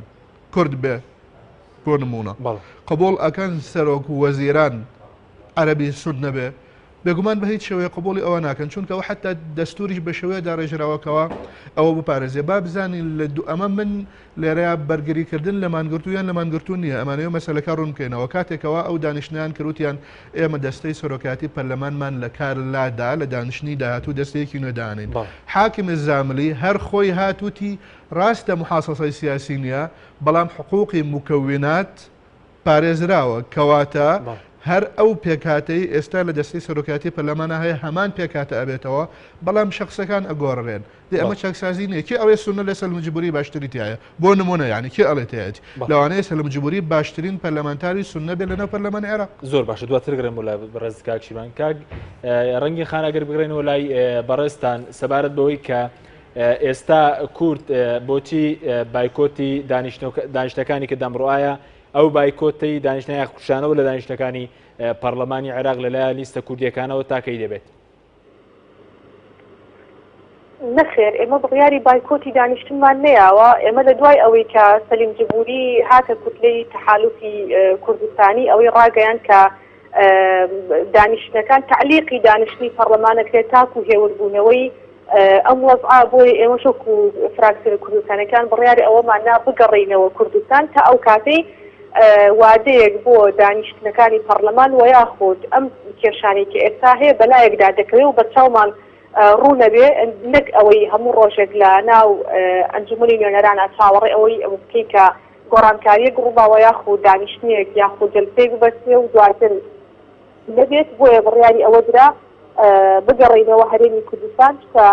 کورد بێ بۆ نمونە قبول ئەکەن سەرۆک وەزیران عەربی سود نەبێ بێگومان بە هیچ شێوەیەک قبوڵی ئەوە ناکەن، چونکە ئەوە حەتا دەستوریش بە شێوەیە داڕێژراوە کەوا ئەوە بپارێزێ. با بزانین لە دوو ئەمە من لێرەیا بەرگری کردن لە مانگرتوو یان لە مانگرتوو نییە، ئەمانەوێ مەسەلەکە ڕوون بکەینەوە. کاتێکەوە ئەو دانیشتنەیان کرد وتیان ئێمە دەستەی سەرۆکایەتی پەرلەمانمان لە کار لادا، لە دانیشتنی داهاتوو دەستەیەکی نوێ دانێین. حاکم زاملی هەر خۆی هات وتی ڕاستە محاسەسەی سیاسی نییە، بەڵام حقوقی موکەونات پارێزراوە، کەواتە هەر ئەو پێکهاتەی ئێستا لە دەستەی سەرۆکایەتی پەرلەمانا هەیە هەمان پێکهاتە ئەبێتەوە، بەڵام شەخسەکان ئەگۆڕرێن. دەی ئەمە چاکسازی نییە. کێ ئەڵێ سوننە لە سەلم جبوری باشتری تیایە؟ بۆ نمونە یانی کێ ئەڵێ تیایەتی؟ لەوانەیە سەلم جبوری باشترین پەرلەمانتاری سوننە بێت لەناو پەرلەمانی عێراق. زۆر باشە دواتر گەڕێم بۆ لای بەڕێز کاک شیروان. کاک ڕەنگین خان ئەگەر بگەڕێینەوە لای بەڕێزتان سەبارەت بەوەی کە ئێستا کورد بۆچی بایکۆتی دانیشتەکانی کە دەمڕۆ ئایا ئەو بایکۆتەی دانیشتە یاخکشانەوە لە دانیشتەکانی پەرلەمانی عێراق لەلایەن لیستە کوردیەکانەوە تاکەی دەبێت؟ نەخێر ئێمە بڕیاری بایکۆتی دانیشتنمان نەیاوە ئێمە لە دوای ئەوەی کە سەلیم جبوری هاتە کوتلەی تەحالوفی کوردستانی ئەوەی ڕاگەیان کە دانیشتنەکان تعلیقی دانیشتنی پەرلەمانەکرێت تاکو هێوربوونەوەی ئەم وەزعە، بۆیە ئێمەش وەکو فراکسیۆنە کوردستانیەکان بڕیاری ئەوەمان نا بگەڕێینەوە کوردستان تا ئەو کاتەی وادەیەک بۆ دانیشتنەکانی پەڕلەمان وە یاخود ئەم کێشانەی کە ئێستا هەیە بەلایەکدا دەکەوێ و بەرچاومان ڕوونەبێ نەک ئەوەی هەموو ڕۆژێک لە ناو ئەنجومەنی نوێنەرانا چاوەڕێ ئەوەی ئەوە بکەی کە گۆڕانکاریەک ڕووبا وە یاخود دانیشتنێک یاخود جەلسەیەک ببەسترێ و دواتر نەبێت، بۆیە بڕیاری ئەوە درا بگەڕێینەوە هەرێمی کوردستان، چونکە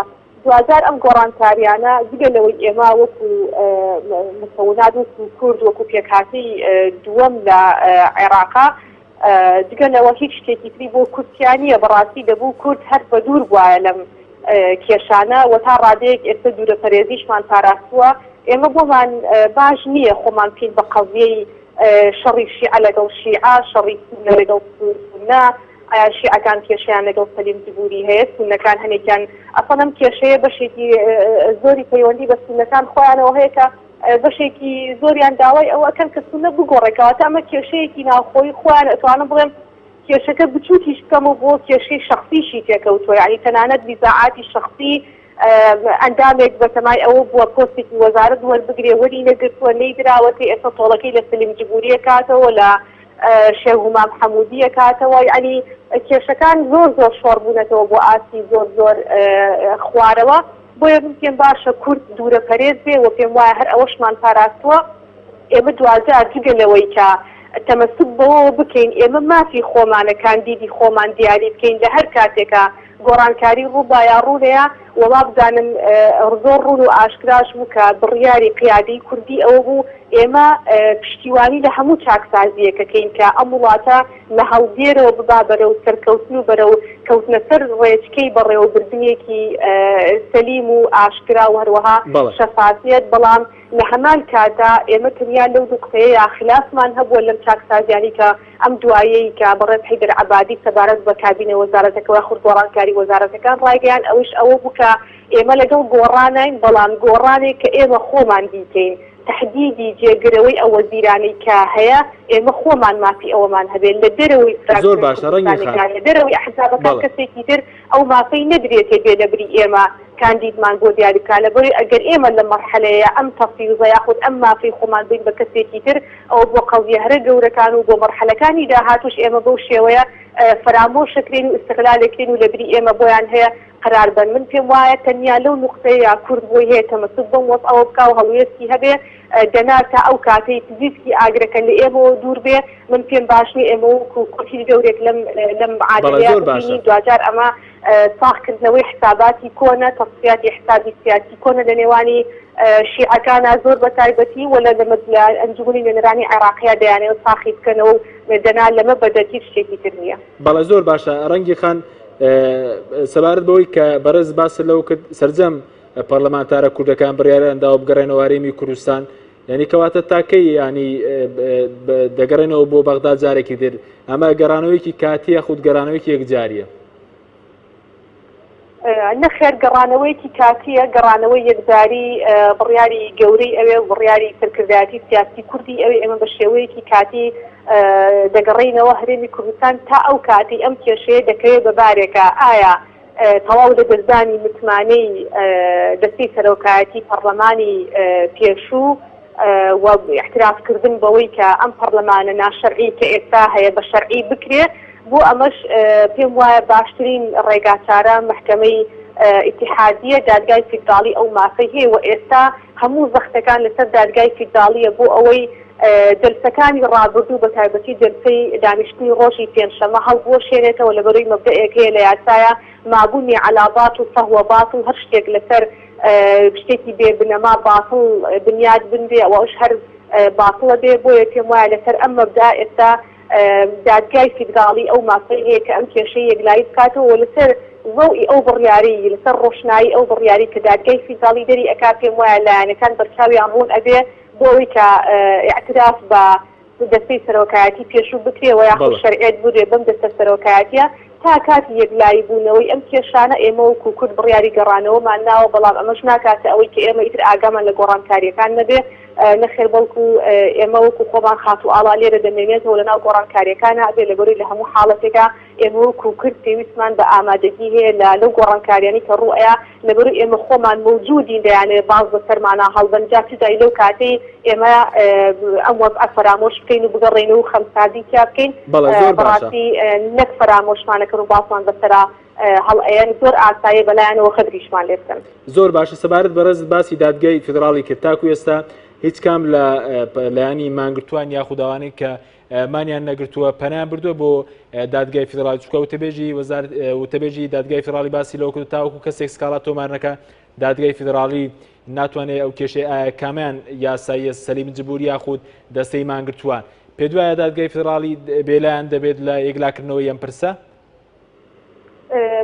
دواجار ئەم گۆڕانکارییانە جگە لەوەی ئێمە وەکو مکەونات وەکو کورد وەکو پێکهاتەی دووەم لە عێراقا جگە لەوە هیچ شتێکی تری بۆ کورد تیا نییە، بەڕاستی دەبوو کورد هەر بەدوور بوایە لەم کێشانە و تا ڕادەیەک ئێستا دوورەپەرێزیشمان پاراستووە، ئێمە بۆمان باش نییە خۆمان بکەین بە قەزیەی شەڕی شیعە لەگەڵ شیعە، شەڕی سوننە لەگەڵ سوننە، ئایا شیعەکان کێشەیان لەگەڵ سەلیم جبوری هەیە، سوننەکان هەنێکیان ئەسڵەن ئەم کێشەیە بەشێکی زۆری پەیوەندی بە سوننەکان خۆیانەوە هەیە کە بەشێکی زۆریان داوای ئەوە ئەکەن کە سوننە بگۆڕێ، کەواتە ئەمە کێشەیەکی ناوخۆیی خۆیان ئەتوانم بڵێم کێشەکە بچووکیش بکەم و بۆ کێشەی شەخسیشی تێکەوتووە، یانی تەنانەت نیزاعاتی شەخسی ئەندامێک بەتەمای ئەوە بووە پۆستێکی وەزارەت وەربگرێ وەری نەگرتووە نەیدراوەتێ ئێستا تۆڵەکەی لە سلیم جبوری ئەکاتەوە لە شێخ هومام حەمودی ئەکاتەوە یعنی کێشەکان زۆر زۆر شۆڕ بوونەتەوە بۆ ئاستی زۆر زۆر خوارەوە بۆیە من پێم باشە کورد دوورە پەرێز بێ و پێم وایە هەر ئەوەشمان پاراستووە ئێمە دواجار جگە لەوەی کە تەمەسوک بەوەوە بکەین ئێمە مافی خۆمانە کاندیدی خۆمان دیاری بکەین لە هەر کاتێکا. گۆڕانکاری ڕووبا یا ڕوونەیە و وابزانم زۆر ڕوون و ئاشکراش بوو کە بڕیاری قیادەی کوردی ئەوە بوو ئێمە پشتیوانی لە هەموو چاکسازییەک ئەکەین کە ئەم وڵاتە لە هەڵدێرەوە ببا بەرەو سەرکەوتن و بەرەو کەوتنە سەر ڕێچکەی بەڕێوەبردنێکی سەلیم و ئاشکرا و هەروەها شەفافیەت، بەڵام لە هەمان کاتدا ئێمە تەنیا لەو نوقتەیەیا خلافمان هەبووە لەم چاکسازیانەی کە ئەم دوایەی کە بەڕێز حەیدەر عەبادی سەبارەت بە کابینە وەزارەتەکە یاخود گۆڕانکاری وەزارەتەکان ڕایگەیاند ئەویش ئەوە بوو کە ئێمە لەگەڵ گۆڕانین بەڵام گۆڕانێک کە ئێمە خۆمان بیکەین تەحدیدی جێگرەوەی ئەو وەزیرانەی کە هەیە ئێمە خۆمان مافی ئەوەمان هەبێت لە دەرەوەی زۆر فراکسیۆنە باشە ڕەنگین خان کوردستانیەکان لە دەرەوەی ئەحزابەکان بەڵێ. کەسێکی تر ئەو مافەی نەدرێتێ بێ لەبری ئێمە کاندیدمان بۆ دیاری بکا لەبەرئ ئەگەر ئێمە لەم مەرحەلەیە ئەم تەفویزە یاخود ئەم مافەی خۆمان بین بە کەسێکی تر ئەوە بۆ قەزیە هەرە گەورەکان و بۆ مەرحەلەکانی داهاتووش ئێمە بەو شێوەیە فەرامۆشەکرێین و ئیستغلالەکرێین و لەبری ئێمە بۆیان هەیە قەرار بەن. من پێم وایە تەنیا لەو نوقتەیەیا کورد بۆی هەیە تەمەسوک بەم وەزعەوە بکا و هەڵوێستی هەبێ، دەنا تا ئەو کاتەی پزیسکی ئاگرەکە لە ئێمەوە دوور بێ، من پێم باش نیە ئێمە وەکوو کورد هیچ دەورێک لەم لەم بەڵێ معادلەیە زۆر باشە. ببینین. دواجار ئەمە ساغ کردنەوەی حساباتی کۆنە، تەسفیاتی حسابی سیاسی کۆنە لە نێوانی شیعەکانا زۆر بە تایبەتی و لە لە ئەنجومەنی نوێنەرانی عێراقیا دەیانەوێ ساخی بکەنەوە و دەنا لەمە بەدەر هیچ شتێکی تر نیە. بەڵێ زۆر باشە ڕەنگی خان سەبارەت بەوەی کە بەڕێز باست لەوە کرد سەرجەم پەرلەمانتارە کوردەکان بڕیاریان داوە بگەڕێنەوە هەرێمی کوردستان یعنی کەواتە تاکەی ینی دەگەڕێنەوە بۆ بەغدا جارێکی تر ئەمە گەڕانەوەیەکی کاتیە خود گەڕانەوەیەکی یەکجاریە نەخێر گەڕانەوەیەکی کاتییە، گەڕانەوەی یەکجاری بڕیاری گەورەی ئەوێ و بڕیاری سەرکردایەتی سیاسی کوردی ئەوێ، ئێمە بە شێوەیەکی کاتی دەگەڕێینەوە هەرێمی کوردستان تا ئەو کاتەی ئەم کێشەیە دەکەوێت بە بارێکا ئایا تەواو لەدەستدانی متمانەی دەستەی سەرۆکایەتی پەڕلەمانی پێشوو و ئیعتراف کردن بەوەی کە ئەم پەڕلەمانە ناشەرعی کە ئێستا هەیە بە شەرعی بکرێ بۆ ئەمەش پێم وایە باشترین ڕێگاچارە مەحکەمەی ئیتیحادیە دادگای فیدراڵی ئەو مافەی هەیە و ئێستا هەموو زەختەکان لەسەر دادگای فیدراڵیە بۆ ئەوەی جەلسەکانی ڕابردوو بە تایبەتی جەلسەی دانیشتنی ڕۆژی پێنجشەمە هەڵبوەشێنێتەوە لەبەرەی مەبدەئێک هەیە لە یاسایە ما بنی علی باطل فهو باطل هەر شتێک لەسەر شتێکی بێ بنەما باتڵ بنیات بنرێ ئەوەش هەر باتڵە بێ بۆیە پێم وایە لەسەر ئەم مەبدا ئێستا دادگای فیدراڵی ئەو مافەی هەیە کە ئەم کێشەی یەکلایی بکاتەوە و لەسەر زەوی ئەو بڕیارەی لەسەر ڕۆشنایی ئەو بڕیاری کە دادگای فیدراڵی دەری ئەکا پێم وایە لایەنەکان بەرچاویان ڕوون ئەبێ بۆ ئەوەی کە ئیعتراف بە دەستەی سەرۆکایەتی پێشوو بکرێ وە یاخود شەرعیەت بدرێ بەم دەستە سەرۆکایەتیە تا کاتی یەکلایی بوونەوەی ئەم کێشانە ئێمە وەکو کورد بڕیاری گەڕانەوەمان ناوە بەڵام ئەمەش ناکاتە ئەوەی کە ئێمە ئیتر ئاگامان لە گۆڕانکاریەکان نەبێ نەخێر بەڵکو ئێمە وەکو خۆمان خاتوو ئاڵا لێرە دەمێنێتەوە لەناو گۆڕانکاریەکانا ئەبێ لەبەرەی لە هەموو حاڵەتێکا ئێمە وەکو کورد پێویستمان بە ئامادەگی هەیە لە لەو گۆڕانکاریانەی کە ڕوو ئەیا لەبەرو ئێمە خۆمان مەوجودین دەیانەوێ باز بە سەرمانا هەڵبەن جا چ جای لەو کاتەی ئێمە ئەم وەزعە فەرامۆش بکەین و بگەڕێینەوە و خەمساردی تیا بکەین بەڵێ زۆر باشە. بەڕاستی نەک فەرامۆشمان ئەکەن و بازمان بەسەرا هەڵ ئەیەن زۆر ئاساییە بەلایانەوە غەدریشمان لێ بکەن. زۆر باشە سەبارەت بەڕێزت باسی دادگای فیدراڵی کرد تاکو ئێستا هیچ کام لە لایەنی مانگرتووان یاخود ئەوانەی کە مانیان نەگرتووە پەنایان بردووە بۆ دادگای فیدراڵی چونکە وتەبێژی وەزارەت وتەبێژی دادگای فیدراڵی باسی لەوە کرد تاوەکو کەسێک سکاڵا تۆمار نەکا دادگای فیدراڵی ناتوانێت ئەو کێشەی ئایا کامیان یاساییە سەلیم جبوری یاخود دەستەی مانگرتووان پێدوایە دادگای فیدراڵی بێلایەن دەبێت لە یەکلاکردنەوەی ئەم پرسە؟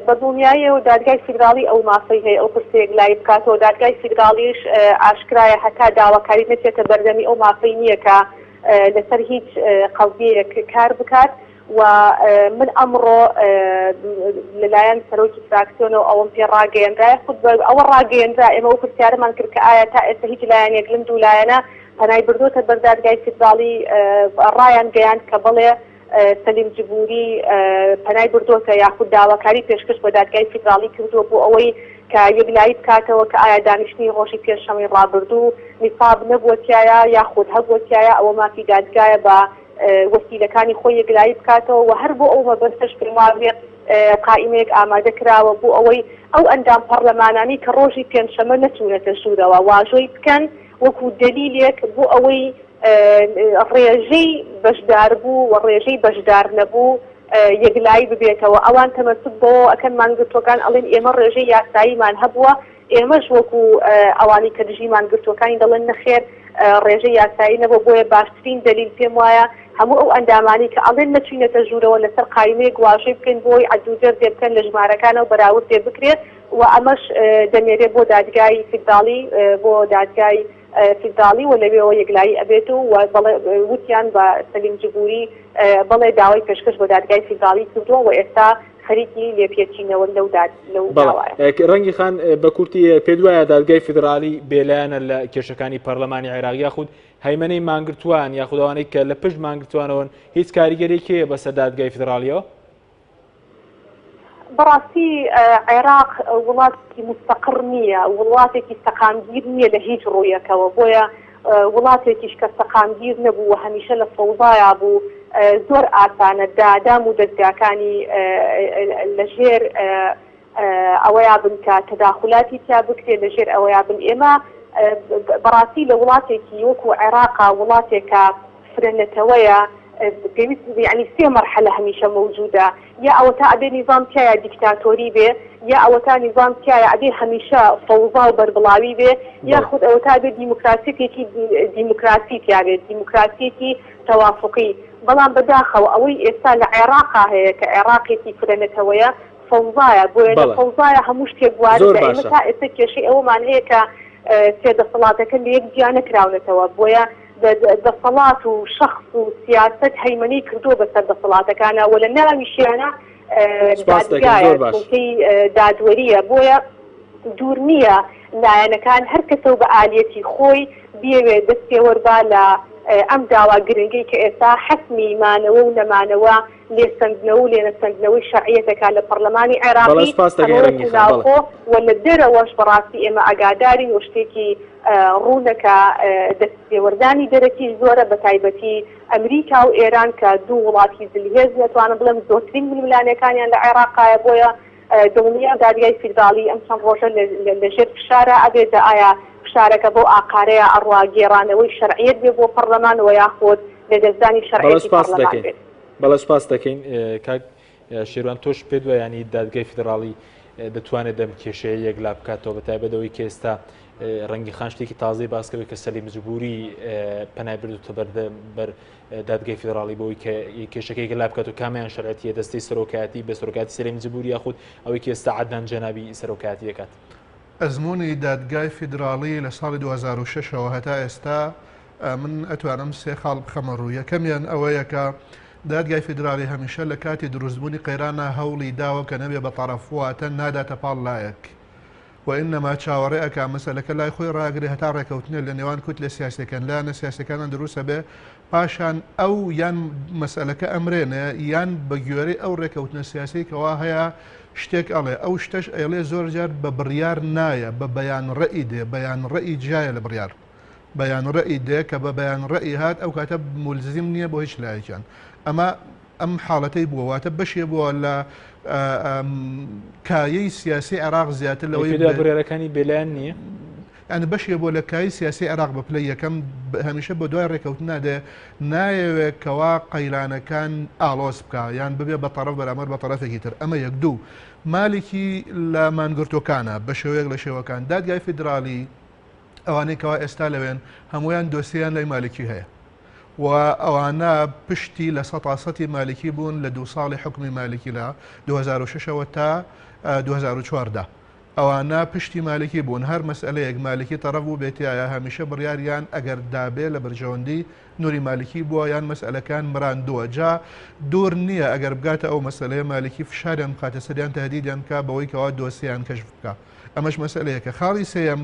بە دڵنیاییەوە دادگای فیدراڵی ئەو مافەی هەیە ئەو پرسە یەکلایی بکاتەوە، دادگای فیدراڵیش ئاشکرایە هەتا داواکاری نەچێتە بەردەمی ئەو مافەی نییە کە لەسەر هیچ قەزیەیەک کار بکات و من ئەمڕۆ لەلایەن سەرۆکی فراکسیۆنەوە ئەوەم پێ ڕاگەیەنرا خود ئەوە ڕاگەیەنرا ئێمە ئەو پرسیارەمان کرد کە ئایا تا ئێستا هیچ لایەنێک لەم دوو لایەنە پەنای بردۆتە بەر دادگای فیدراڵی ڕایانگەیاند کە بەڵێ سەلیم جبوری پەنای بردۆتە یاخود داواکاری پێشکەش بە دادگای فیدراڵی کردووە بۆ ئەوەی کە یەکلایی بکاتەوە کە ئایا دانیشتنی ڕۆژی پێنجشەمەی ڕابردوو نیساب نەبووە تیایا یاخود هەبووە تیایا ئەوە مافی دادگایە بە وەسیلەکانی خۆی یەکلایی بکاتەوە و هەر بۆ ئەو مەبەستەش پێم وابێ قائیمەیەک ئامادە کراوە بۆ ئەوەی ئەو ئەندام پەڕلەمانانەی کە ڕۆژی پێنجشەمە نەچوونەتە ژوورەوە واژۆی بکەن وەکو دەلیلێک بۆ ئەوەی ڕێژەی بەشداربوو و ڕێژەی بەشدارنەبوو. یەکلایی ببێتەوە. ئەوان تەمەسوک بەوەوە ئەکەن مانگرتووەکان ئەڵێن ئێمە ڕێژەی یاساییمان هەبووە، ئێمەش وەکو ئەوانەی کە دژی مانگرتووەکانین دەڵێن نەخێر ڕێژەی یاسایی نەبووە، بۆیە باشترین دەلیل پێم وایە هەموو ئەو ئەندامانەی کە ئەڵێن نەچوینەتە ژوورەوە لەسەر قایمەیەک واژۆی بکەین بۆی عەد و جەردێ بکەن لە ژمارەکانەوە بەراوردێ بکرێت و ئەمەش دەنێرێ بۆ دادگای فیدراڵی بۆ دادگای فیدراڵی و لەوێوە یەکلایی ئەبێت و و بەڵێ وتیان بە سەلیم جبوری بەڵێ داوای پێشکەش بە دادگای فیدراڵی کردووە و ئێستا خەریکی لێپێچینەوەن لەو داد لەو داوایە. بەڵێ ڕەنگی خان بە کورتی پێت وایە دادگای فیدراڵی بێلایەنە لە کێشەکانی پەرلەمانی عێراق یاخود هەیمەنەی مانگرتووان یاخود ئەوانەی کە لە پشت مانگرتووانەوەن هیچ کاریگەریەکی هەیە بەسەر دادگای فیدراڵیەوە؟ بەڕاستی عێراق وڵاتێکی موستەقڕ نییە، وڵاتێکی سەقامگیر نییە لە هیچ ڕوویەکەوە، بۆیە وڵاتێکیش کە سەقامگیر نەبوو و هەمیشە لە فەوزایا بوو زۆر ئاسانە دادام و دەزگاکانی لە ژێر ئەوەیا بن کە تەداخولاتی تیا بکرێ لە ژێر ئەوەیا بن ئێمە بەڕاستی لە وڵاتێکی وەکو عێراقا وڵاتێکە فرە نەتەوەیە پێویست یانی سێ مەرحەلە هەمیشە مەوجودە یا ئەوەتا ئەبێ نیزام تیایا دیکتاتۆری بێ یا ئەوەتا نیزام تیایا ئەبێ هەمیشە فەوزا و بەربڵاوی بێ یاخود ئەوەتا ئەبێ دیموکراسیەتێکی دیموکراسی تیا بێت دیموکراسیەکی تەوافقی بەڵام بەداخەوە ئەوەی ئێستا لە عێراقا هەیە کە عێراقێکی فرە نەتەوەیە فەوزایە بۆیە لە فەوزایە هەموو شتێک واردە ئێمە تا ئێستا کێشەی ئەوەمان هەیە کە سێ دەسەڵاتەکە لە یەک جیا نەکراونەتەوە بۆیە دەسەڵات و شەخس و سیاسەت هەیمەنەی کردووە بەسەر دەسەڵاتەکانا و لە ناویشیانا دادگایە سوڵتەی دادوەرییە بۆیە دوور نییە لایەنەکان هەر کەسە و بە ئالیەتی خۆی بیەوێت دەست تێوەربا لە ئەم داوا گرنگەی کە ئێستا حەسمی مانەوە و نەمانەوە لێسەندنەوە و لێنەسەندنەوەی شەرعیەتەکە لە پەڕلەمانی عێراقی ئەمە وەکو ناوخۆ و لە دەرەوەش بەڕاستی ئێمە ئاگادارین و شتێکی ڕوونە کە دەستێوەردانی دەرەکیش زۆرە بەتایبەتی ئەمریکا و ئێران کە دوو وڵاتی زلهێزن ئەتوانم بڵێم زۆرترین ململانێکانیان لە عێراقایە بۆیە دڵنیام دادگای فیدراڵی ئەم چەند ڕۆژە لە ژێر فشارا ئەبێت جا ئایا فشارەکە بەو ئاقارەیا ئەڕوا گێڕانەوەی شەرعیەت بێ بۆ پەڕلەمان وە یاخود لەدەستدانی شەرعیەتی پەڕلەمان بێت. بەڵێ سوپاست دەکەین کاک شێروان تۆش پێت وایە ینی دادگای فیدراڵی دەتوانێت دەم کێشەیە یەکلا بکاتەوە بە تایبەت ئەوەی کە ئێستا ڕەنگی خان شتێکی تازەی باس کرد کە سەلیم جبوری پەنای بردوتە بەر دادگای فیدراڵی بۆی کە کێشەکەی یەکلا بکات و کامیان شەرعەتیە دەستەی سەرۆکایەتی بە سەرۆکایەتی سەلیم جبوری یاخود ئەوەی کە ئێستا عەدنان جەنابی سەرۆکایەتی دەکات. ئەزموونی دادگای فیدراڵی لە ساڵی 2006 ەوە هەتا ئێستا من ئەتوانم سێ خاڵ بخەمە ڕوو یەکەمیان ئەوەیە کە دادگای فیدراڵی هەمیشە لە کاتی دروستبوونی قەیرانە هەوڵی داوە کە نەبێ بە تەڕەف واتە ناداتە پاڵ لایەک وئینەما چاوەڕێ ئەکا مەسەلەکە لای خۆی ڕاگرێ هەتا ڕێکەوتنێ لە نێوان کوتلە سیاسیەکان لایەنە سیاسیەکانان دروست ئەبێ پاشان ئەو یان مەسەلەکە ئەمرێنێ یان بە گوێرەی ئەو ڕێکەوتنە سیاسیەی کەوا هەیە شتێک ئەڵێ ئەو شتەش ئەیڵێ زۆر جار بە بڕیار نایە بە بەیان ڕەئی دێ بەیان ڕەئی جیایە لە بڕیار بەیان ڕەئی دێ کە بە بەیان ڕەئی هات ئەو کاتە مولزیم نییە بۆ هیچ لایەکیان ئەمە ئەم حاڵەتەی بووە واتە بەشێ بووە لە کایەی سیاسی عێراق زیاتر لەوەی بڕیارەکانی بێلایەن نییە؟ یعنی بەشێ بووە لە کای سیاسی عێراق بە پلەی یەکەم هەمیشە بە دوای ڕێکەوتن نادێ نایەوێت کەوا قەیرانەکان ئاڵۆز بکە یان ببێ بە تەڕەف بەرامبەر بە تەڕەفێکی تر ئەمە یەک دوو مالکی لە مانگرتوەکانە بە شێوەیەک لە شێوەکان دادگای فیدراڵی ئەوانەی کەوا ئێستا لەوێن هەمویان دۆسییان لای مالکی هەیە و ئەوانە پشتی لە سەتا سەتی مالکی بوون لە دوو ساڵی حوکمی مالکی لە 2006 ەوە تا 2014 ئەوانە پشتی مالکی بوون هەر مەسئلەیەک مالکی تەڕەف بوو بێتایە هەمیشە بڕیاریان ئەگەر دابێ لە بەرژەوەندی نوری مالکی بووە یان مەسئلەکان مراندووە جا دوور نییە ئەگەر بگاتە ئەو مەسئلەیە مالکی فشاریان بخاتە سەریان تهدیدیان بکا بەوەی کەوا دۆسیان کەشف بکا ئەمەش مەسئلەیەکە خاڵی سێیەم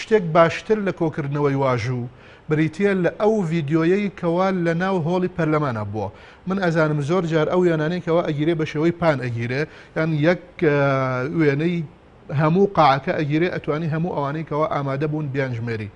شتێک باشتر لە کۆکردنەوەی واژوو بریتییە لە ئەو ڤیدیۆیەی کەوا لە ناو هۆڵی پەرلەمانا بووە. من ئەزانم زۆر جار ئەو وێنانەی کەوا ئەگیرێ بە شێوەی پان ئەگیرێ یان یەک وێنەی هەموو قاعەکە ئەگیرێ ئەتوانی هەموو ئەوانەی کەوا ئامادە بوون بیانژمێری.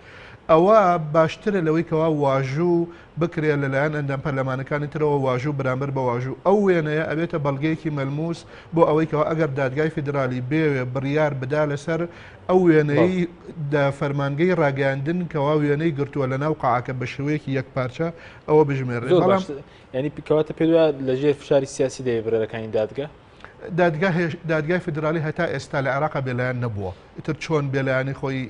ئەوە باشترە لەوەی کەوا واژوو بکرێت لەلایەن ئەندام پەرلەمانەکانی ترەوە واژوو بەرامبەر بە واژوو، ئەو وێنەیە ئەبێتە بەڵگەیەکی مەلموس بۆ ئەوەی کەوا ئەگەر دادگای فیدرالی بێوێ بڕیار بدا لەسەر ئەو وێنەی دە فەرمانگەی ڕاگەیاندن کەوا وێنەی گرتووە لەناو قاعەکە بە شێوەیەکی یەکپارچە ئەوە بژمێرێت. بەڵام یانی کەواتە پێت وایە لەژێر فشاری سیاسی دەبێ بڕیارەکانی دادگا؟ دادگا دادگای فیدرالی هەتا ئێستا لە عێراقا بێلایەن نەبووە ئیتر چۆن بێلایەنی خۆی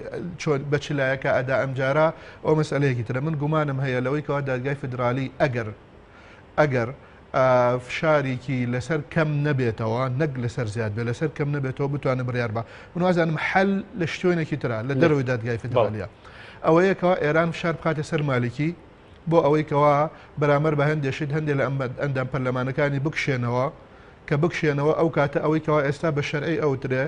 چۆن بە چ لایەکە ئەدا ئەمجارە ئەو مەسئلەیەکی ترە من گومانم هەیە لەوەی کەوا دادگای فیدرالی ئەگەر ئەگەر فشارێکی لەسەر کەم نەبێتەوە نەک لەسەر زیاد بێ لەسەر کەم نەبێتەوە بتوانێت بڕیار بە من وازانم حل لە شوێنێکی ترە لە دەرەوەی دادگای فیدرالیە ئەوەیە کەوا ئێران فشار بخاتە سەر مالکی بۆ ئەوەی کەوا بەرامبەر بە هەندێ شت هەندێ لە ئەندام پەرلەمانەکانی بکشێنەوە، کە بکشێنەوە ئەو کاتە ئەوەی کەوا ئێستا بە شەرعی ئەوترێ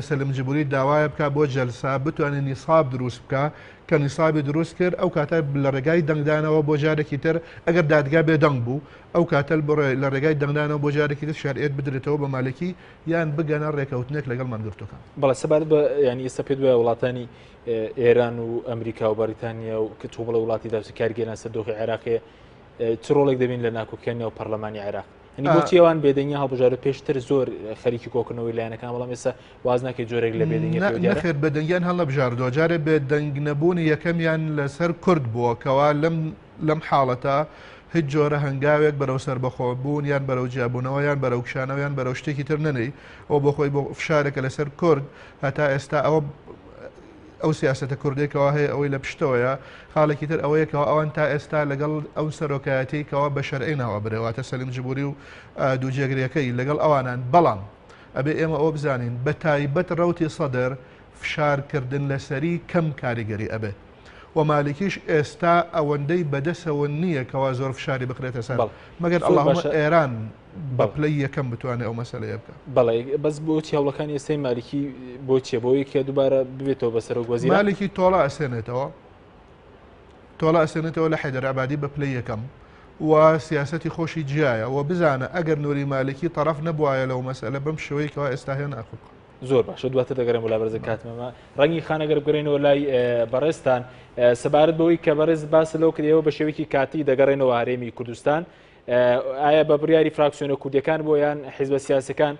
سەلم جبوری داوایە بکا بۆ جەلسە بتوانێ نیساب دروست بکا، کە نیسابی دروست کرد ئەو کاتە لە ڕێگای دەنگدانەوە بۆ جارێکی تر ئەگەر دادگا بێدەنگ بوو ئەو کاتە لە ڕێگای دەنگدانەوە بۆ جارێکی تر شەرعیەت بدرێتەوە بە مالکی یان بگەنە ڕێکەوتنێک لەگەڵ مانگرتووەکان. بەڵێ سەبارەت بە یانی ئێستا پێت وایە وڵاتانی ئێران و ئەمریکا و بەریتانیا و کە تۆ بڵێ وڵاتی داوسە کارگەران سەر دۆخی عێراقێ چ ڕۆڵێک دەبین لە ناکۆکیان نێو پەرلەمانی عێراق هەنی بۆچی ئەوان بێدەنگی هەڵبژارە پێشتر زۆر خەریکی کۆکردنەوەی لایەنەکان بەڵام ئێستا واز ناکەی جۆرێک لە بێدەنگی نەخێر بێدەنگیان هەڵنەبژاردووە جارێ بێدەنگ نەبوونی یەکەمیان لەسەر کورد بووە کەوا لەم لەم حاڵەتە هیچ جۆرە هەنگاوێک بەرەو سەربەخۆبوون یان بەرەو جیابوونەوە یان بەرەو کشانەوە یان بەرەو شتێکی تر نەنێی ئەوە بۆ خۆی بۆ فشارێکە لەسەر کورد هەتا ئێستا ئەوە ئەو سیاسەتە کوردێکەوە هەیە ئەوەی لە پشتەوەیە خاڵێکی تر ئەوەیە کەەوە ئەوان تا ئێستا لەگەڵ ئەو سەرۆکایەتی کەەوە بە شەرعی ناوە برێواتە سەلیم جبوری و دوو جێگرەکەی لەگەڵ ئەوانان بەڵام ئەبێ ئێمە ئەوە بزانین بە تایبەت ڕوتی سەدر فشارکردن لەسەری کەم کاریگەری ئەبێت و مالکیش ئێستا ئەوەندەی بەدەسەوە نییە کەوا زۆر فشاری بخرێتە سەر مەگەر ئەڵڵاهومە ئێران بە پلەی یەکەم بتوانێت ئەو مەسەلەیە بکە. بەڵێ بەس بۆچی هەوڵەکانی ئێستای مالکی بۆ چیە بۆ یەکێ دووبارە ببێتەوە بە سەرۆک وەزیران؟ مالکی تۆڵە ئەسێنێتەوە تۆڵە ئەسێنێتەوە لە حەیدەر عەبادی بە پلەی یەکەم و سیاسەتی خۆشی جیایە و بزانە ئەگەر نوری مالکی تەڕەف نەبوایە لەو مەسەلە بەم شێوەیە کەوا ئێستا هەیە ناخڵقا. زۆر باشە دواتر دەگەڕێم بۆ لای بەڕێز کاتمەمە ڕەنگی خان ئەگەر بگەڕێنەوە لای بەڕێزتان سەبارەت بەوەی کە بەڕێز باس لەو کرد ئێوە بە شێوەیەکی کاتی دەگەڕێنەوە هەرێمی کوردستان ئایا بە بڕیاری فراکسیۆنە کوردیەکان بۆ یان حیزبە سیاسەکان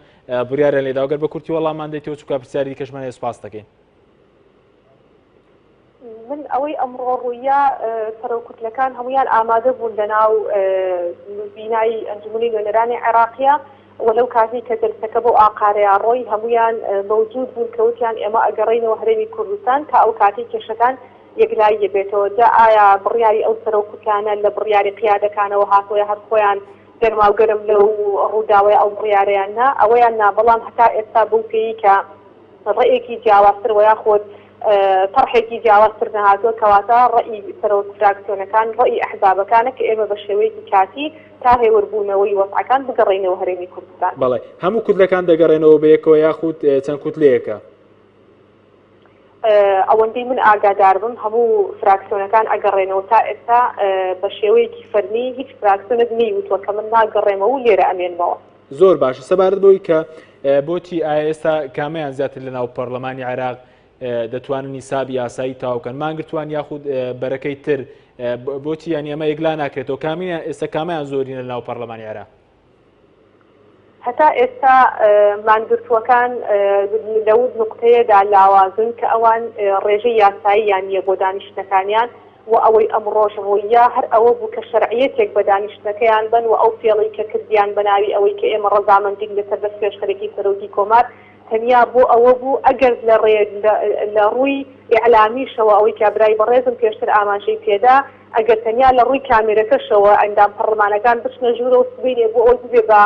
بڕیاریان لێدا گەر بە کورتی وەڵامان دەیتەوە چونکە پرسیاری دیکەشمان هەیە سوپاس دەکەین. من ئەوەی ئەمڕۆ ڕووییا سەرۆک کوتلەکان هەموویان ئامادە بوون لە ناو بینای ئەنجومنی نوێنەرانی عێراقیە و لەو کاتەی کە جەلسەکە بەو ئاقارەیا ڕۆی هەموویان مەوجود بوون کە وتیان ئێمە ئەگەڕێینەوە هەرێمی کوردستان تا ئەو کاتەی کێشەکان یەکلایی بێتەوە جا ئایا بڕیاری ئەو سەرۆک کوتلانە لە بڕیاری قیادەکانەوە هاتووە یا هەر خۆیان گەرماوگەرم لەو ڕووداوەی ئەو بڕیارەیان نا ئەوەیان نا بەڵام هەتا ئێستا بەو پێیی کە ڕەئێکی جیاوازتر وە یاخود تەڕحێکی جیاوازتر نەهاتووە، کەواتە ڕەئی سەرۆک فراکسیۆنەکان ڕەئی ئەحزابەکانە کە ئێمە بە شێوەیەکی کاتی تا هێوربوونەوەی وەزعەکان بگەڕێینەوە هەرێمی کوردستان. بەڵێ هەموو کوتلەکان دەگەڕێنەوە بەیەکەوە یاخود چەند کوتلەیەکە؟ ئەوەندەی من ئاگادار بم هەموو فراکسیۆنەکان ئەگەڕێنەوە، تا ئێستا بە شێوەیەکی فەرمی هیچ فراکسیۆنێک نەیوتووە کە من ناگەڕێمەوە و لێرە ئەمێنمەوە. زۆر باشە سەبارەت بەوەی کە بۆچی ئایا ئێستا کامیان زیاتر لە ناو پەرلەمانی عێراق دەتوانن نیسابی یاسایی تاوکەن مانگرتوان یاخود بەرەکەی تر بۆچی یانی ئەمە یەکلا ناکرێتەوە کامیان ئێستا کامیان زۆرینە لە ناو پەرلەمانی عێراق؟ هەتا ئێستا مانگرتووەکان لەو نوقتەیەدا لاوازن کە ئەوان ڕێژەی یاساییان نییە بۆ دانیشتنەکانیان و ئەوەی ئەمڕۆش ڕووییا هەر ئەوە بوو کە شەرعیەتێک بە دانیشتنەکەیان بەن و ئەو فێڵەی کە کردیان بە ناوی ئەوەی کە ئێمە ڕەزامەندین لەسەر دەستپێشخەرێکی سەرۆکی کۆمار تەنیا بۆ ئەوە بوو ئەگەر لە ڕێ لە ڕووی ئیعلامیشەوە ئەوەی کە برای بەڕێزم پێشتر ئاماژەی پێدا ئەگەر تەنیا لە ڕووی کامێرەکەشەوە ئەندام پەڕلمانەکان بچنە ژوورەوە سبەینێ بۆ ئەوەی ببێ بە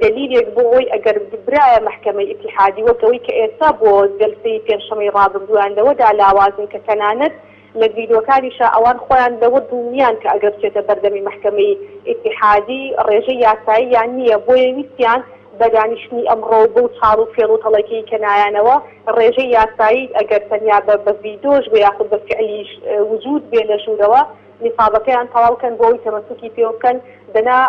دەلیلێک بۆ ئەوەی ئەگەر برایە مەحکەمەی ئیتیحادی وەک ئەوەی کە ئێستا بۆ جەلسەی پێنجشەمەی ڕابردوویان لەوەدا لاوازن کە تەنانەت لە ڤیدۆکانیشا ئەوان خۆیان لەوە دڵنیان کە ئەگەر بچێتە بەردەمی مەحکەمەی ئیتیحادی ڕێژەی یاساییان نییە بۆیە ویستیان بە دانیشتنی ئەمڕۆ و بەو چاڵ و فێڵ و تەڵەکەی کە نایانەوە ڕێژەی یاسایی ئەگەر تەنیا بە بە ڤیدۆش بێ یاخود بە فیعلیش وجود بێ لە ژوورەوە نیسابەکەیان تەواو کەن بۆ ئەوەی تەمەسوکی پێوە بکەن دەنا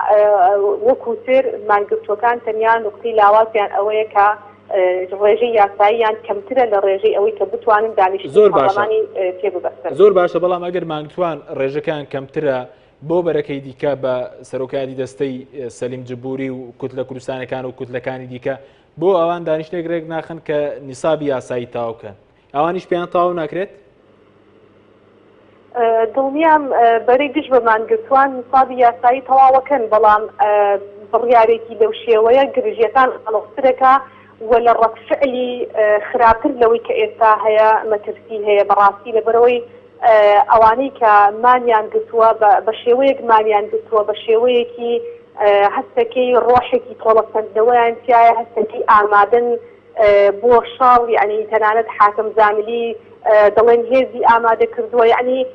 وەکوو تر مانگرتووەکان تەنیا نوقتەی لاوازیان ئەوەیە کە. ڕێژەی یاساییان کەمترە لە ڕێژەی ئەوەی کە بتوانن دانیشتنی زۆر باشە پەڕلەمانی پێ ببەستن. زۆر باشە بەڵام ئەگەر مانگتوان ڕێژەکەیان کەمترە بۆ بەرەکەی دیکە بە سەرۆکایەتی دەستەی سەلیم جبوری و کوتلە کوردستانەکان و کوتلەکانی دیکە بۆ ئەوان دانیشتێک رێک ناخن کە نیسابی یاسایی تەواو بکەن ئەوانیش پێیان تەواو ناکرێت؟ دڵنیام بەرەی دژ بە مانگرتووان نیسابی یاسایی تەواوەکەن، بەڵام بڕیارێکی لەو شێوەیە گرژییەکان ئاڵۆزترەکا و لە ڕەدفعلی خراپتر لەوەی کە ئێستا هەیە مەترسی هەیە بەڕاستی لەبەرئەوەی ئەوانەی کە مانیان گرتووە بە شێوەیەک مانیان گرتووە بە شێوەیەکی هەستەکەی ڕۆحێکی تۆڵەسەندنەوەیان تیایە هەستەکەی ئامادەن بۆ شەڕ یەعنی تەنانەت حاکم زاملی دەڵێن هێزی ئامادە کردووە یەعنی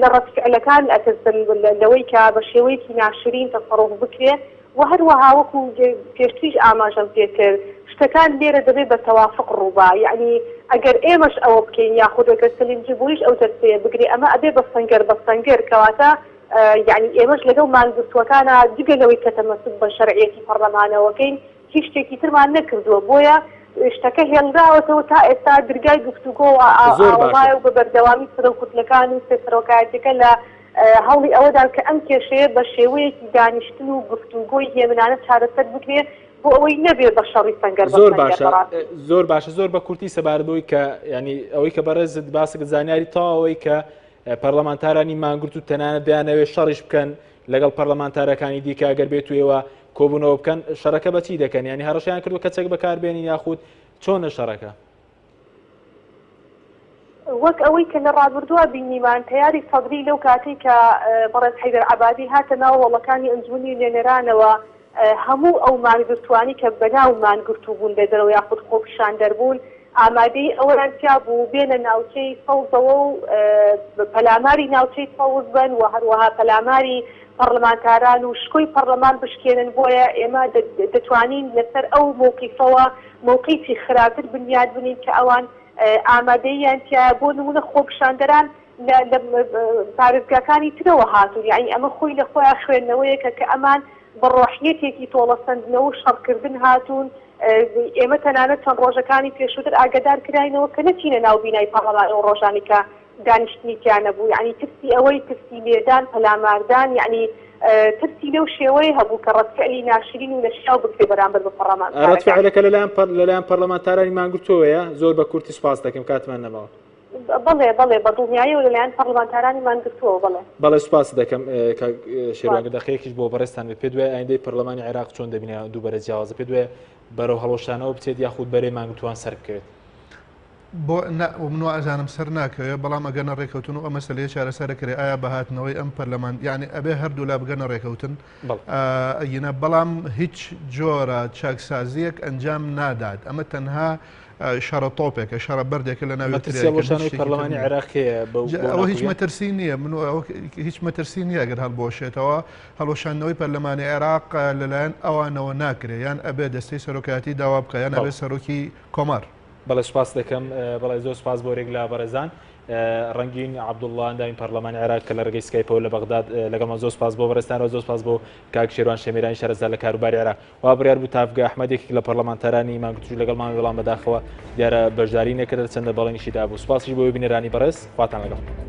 لە ڕەد فعلەکان ئەترسن لەوەی کە بە شێوەیەکی ناشرین تەسەڕوف بکرێ و هەروەها وەکو پێشتریش ئاماژەم پێ کرد شتەکان لێرە دەبێ بە تەوافق ڕووبا یەعنی ئەگەر ئێمەش ئەوە بکەین یاخود ئەگەر سەلیم جبوریش ئەو جەلسەیە بگرێ ئەمە ئەبێ بە سەنگەر بە سەنگەر کەواتە یەعنی ئێمەش لەگەڵ مانگرتووەکانا جگە لەوەی کە تەمەسوک بە شەرعیەتی پەڕلەمانەوەکەین هیچ شتێکی ترمان نەکردووە، بۆیە شتەکە هێڵراوەتەوە تا ئێستا درگای گفتوگۆ زۆر باشە. ئاوەڵایە و بە بەردەوامی سەرۆک کوتلەکان و سەرۆکایەتیەکە لە هەوڵی ئەوەدان کە ئەم کێشەیە بە شێوەیەکی دانیشتن و گفتوگۆی هێمنانە چارەسەر بکرێ بۆ ئەوەی نەبێ بە شەڕی سەنگەر بە زۆر سەنگەر باشە بەڕاستی. زۆر باشە زۆر بە کورتی سەبارەت بەوەی کە یانی ئەوەی کە بەڕێزت باسکت زانیاری تەواوەی کە پەرلەمانتارانی مانگرت و تەنانەت دەیانەوێت شەڕیش بکەن لەگەڵ پەرلەمانتارەکانی دیکە ئەگەر بێت و ئێوە کۆبوونەوە بکەن شەڕەکە بەچی دەکەن ینی هەڕەشیان کردو کە چەک بەکاربێنین یاخود چۆنە شەڕەکە؟ وەک ئەوەی کە لە ڕابردووە بینیمان تەیاری سەدری لەو کاتەی کە بەڕێز حەیدەر عەبادی هاتە ناو هۆڵەکانی ئەنجومەنی نوێنەرانەوە هەموو ئەو مانگرتووانەی کە بەناو مانگرتوو بوون لە دەرەوە یاخود خۆپیشاندەر بوون ئامادەیی ئەوەیان تیا بوو بێنە ناوچەی سەوزەوە و پەلاماری ناوچەی سەوز بەن و هەروەها پەلاماری پەڕلەمانتاران و شکۆی پەڕلەمان بشکێنن بۆیە ئێمە دەتوانین لەسەر ئەو مەوقیفەوە مەوقیفی خراپتر بنیات بنین کە ئەوان ئامادەییان تیایە بۆ نموونە خۆپیشاندەران لە لە پارێزگاکانی ترەوە هاتوون یانی ئەمە خۆی لە خۆیا خوێندنەوەیەکە کە ئەمان بە ڕۆحیەتێکی تۆڵەسەندنەوە و شەڕکردن هاتوون ئێمە تەنانەت چەند ڕۆژەکانی پێشووتر ئاگادار کراینەوە کە نەچینە ناو بینای پەڕلەمان ئەو ڕۆژانەی کە دانیشتنی تیا نەبوو یانی ترسی ئەوەی ترسی لێدان پەلاماردان یانی ترسی لەو شێوەیە هەبوو کە ڕەدفعلی ناشرین و نەشیاو بکرێ بەرامبەر بە پەڕلەمانتارەکان. ڕەدفعلەکە لەلایەن پەڕلەمانتارانی مانگرتووەوەیە؟ زۆر بە کورتی سوپاست دەکەم کاتمان نەماوە. بەڵێ بەڵێ بە دڵنیایەوە لەلایەن پەڕلەمانتارانی مانگرتووەوە بەڵێ. بەڵێ سوپاست دەکەم کاک شێروان گەر دەقەیەکیش بۆ بەڕێزتان بێت پێت وایە ئایندەی پەرلەمانی عێراق چۆن دەبینە دوو بەرە جیاوازە پێت وایە بەرەو هەڵوەشانەوە بچێت یاخود بەرەی مانگرتووان سەر بکەوێت؟ بۆ نا من وا ئەزانم سەر ناکەوێ بەڵام ئەگەنە ڕێکەوتن و ئەم مەسەلەیە چارەسەر ئەکرێ ئایا بە هاتنەوەی ئەم پەرلەمان یعنی ئەبێ هەردوولا بگەنە ڕێکەوتن ئەگینا بەڵام هیچ جۆرە چاکسازیەک ئەنجام نادات ئەمە تەنها شەڕە تۆپێکە شەڕە بەردێکە لە ناوی مەترسی هەڵوەشانەوەی پەرلەمانی عێراق هەیە ئەوە هیچ مەترسی نییە من هیچ مەترسی نییە ئەگەر هەڵبوەشێتەوە هەڵوەشاندنەوەی پەرلەمانی عێراق لەلایەن ئەوانەوە ناکرێ یان ئەبێ دەستەی سەرۆکایەتی داوا بکە یان ئەبێ سەرۆکی کۆمار. بەڵێ سوپاس دەکەم بەڵێ زۆر سوپاس بۆ رێک لە بەڕێزان ڕەنگین عەبدوڵڵا ئەندامی پەرلەمانی عێراق کە لە ڕێگەی سکایپەوە لە بەغداد لەگەڵمان زۆر سوپاس بۆ بەڕێزتانەوە زۆر سوپاس بۆ کاک شێروان شەمیرانی شارەزا لە کاروباری عێراق وا بڕیار بوو تاڤگە ئەحمەد یەکێک لە پەرلەمانتارانی مانگرتوو لەگەڵمان بەڵام بەداخەوە دیارە بەشداری نەکرد چەندە بەڵێنیشی دابوو سوپاسیش بۆ بینەرانی بەڕێز خواتان لەگەڵ.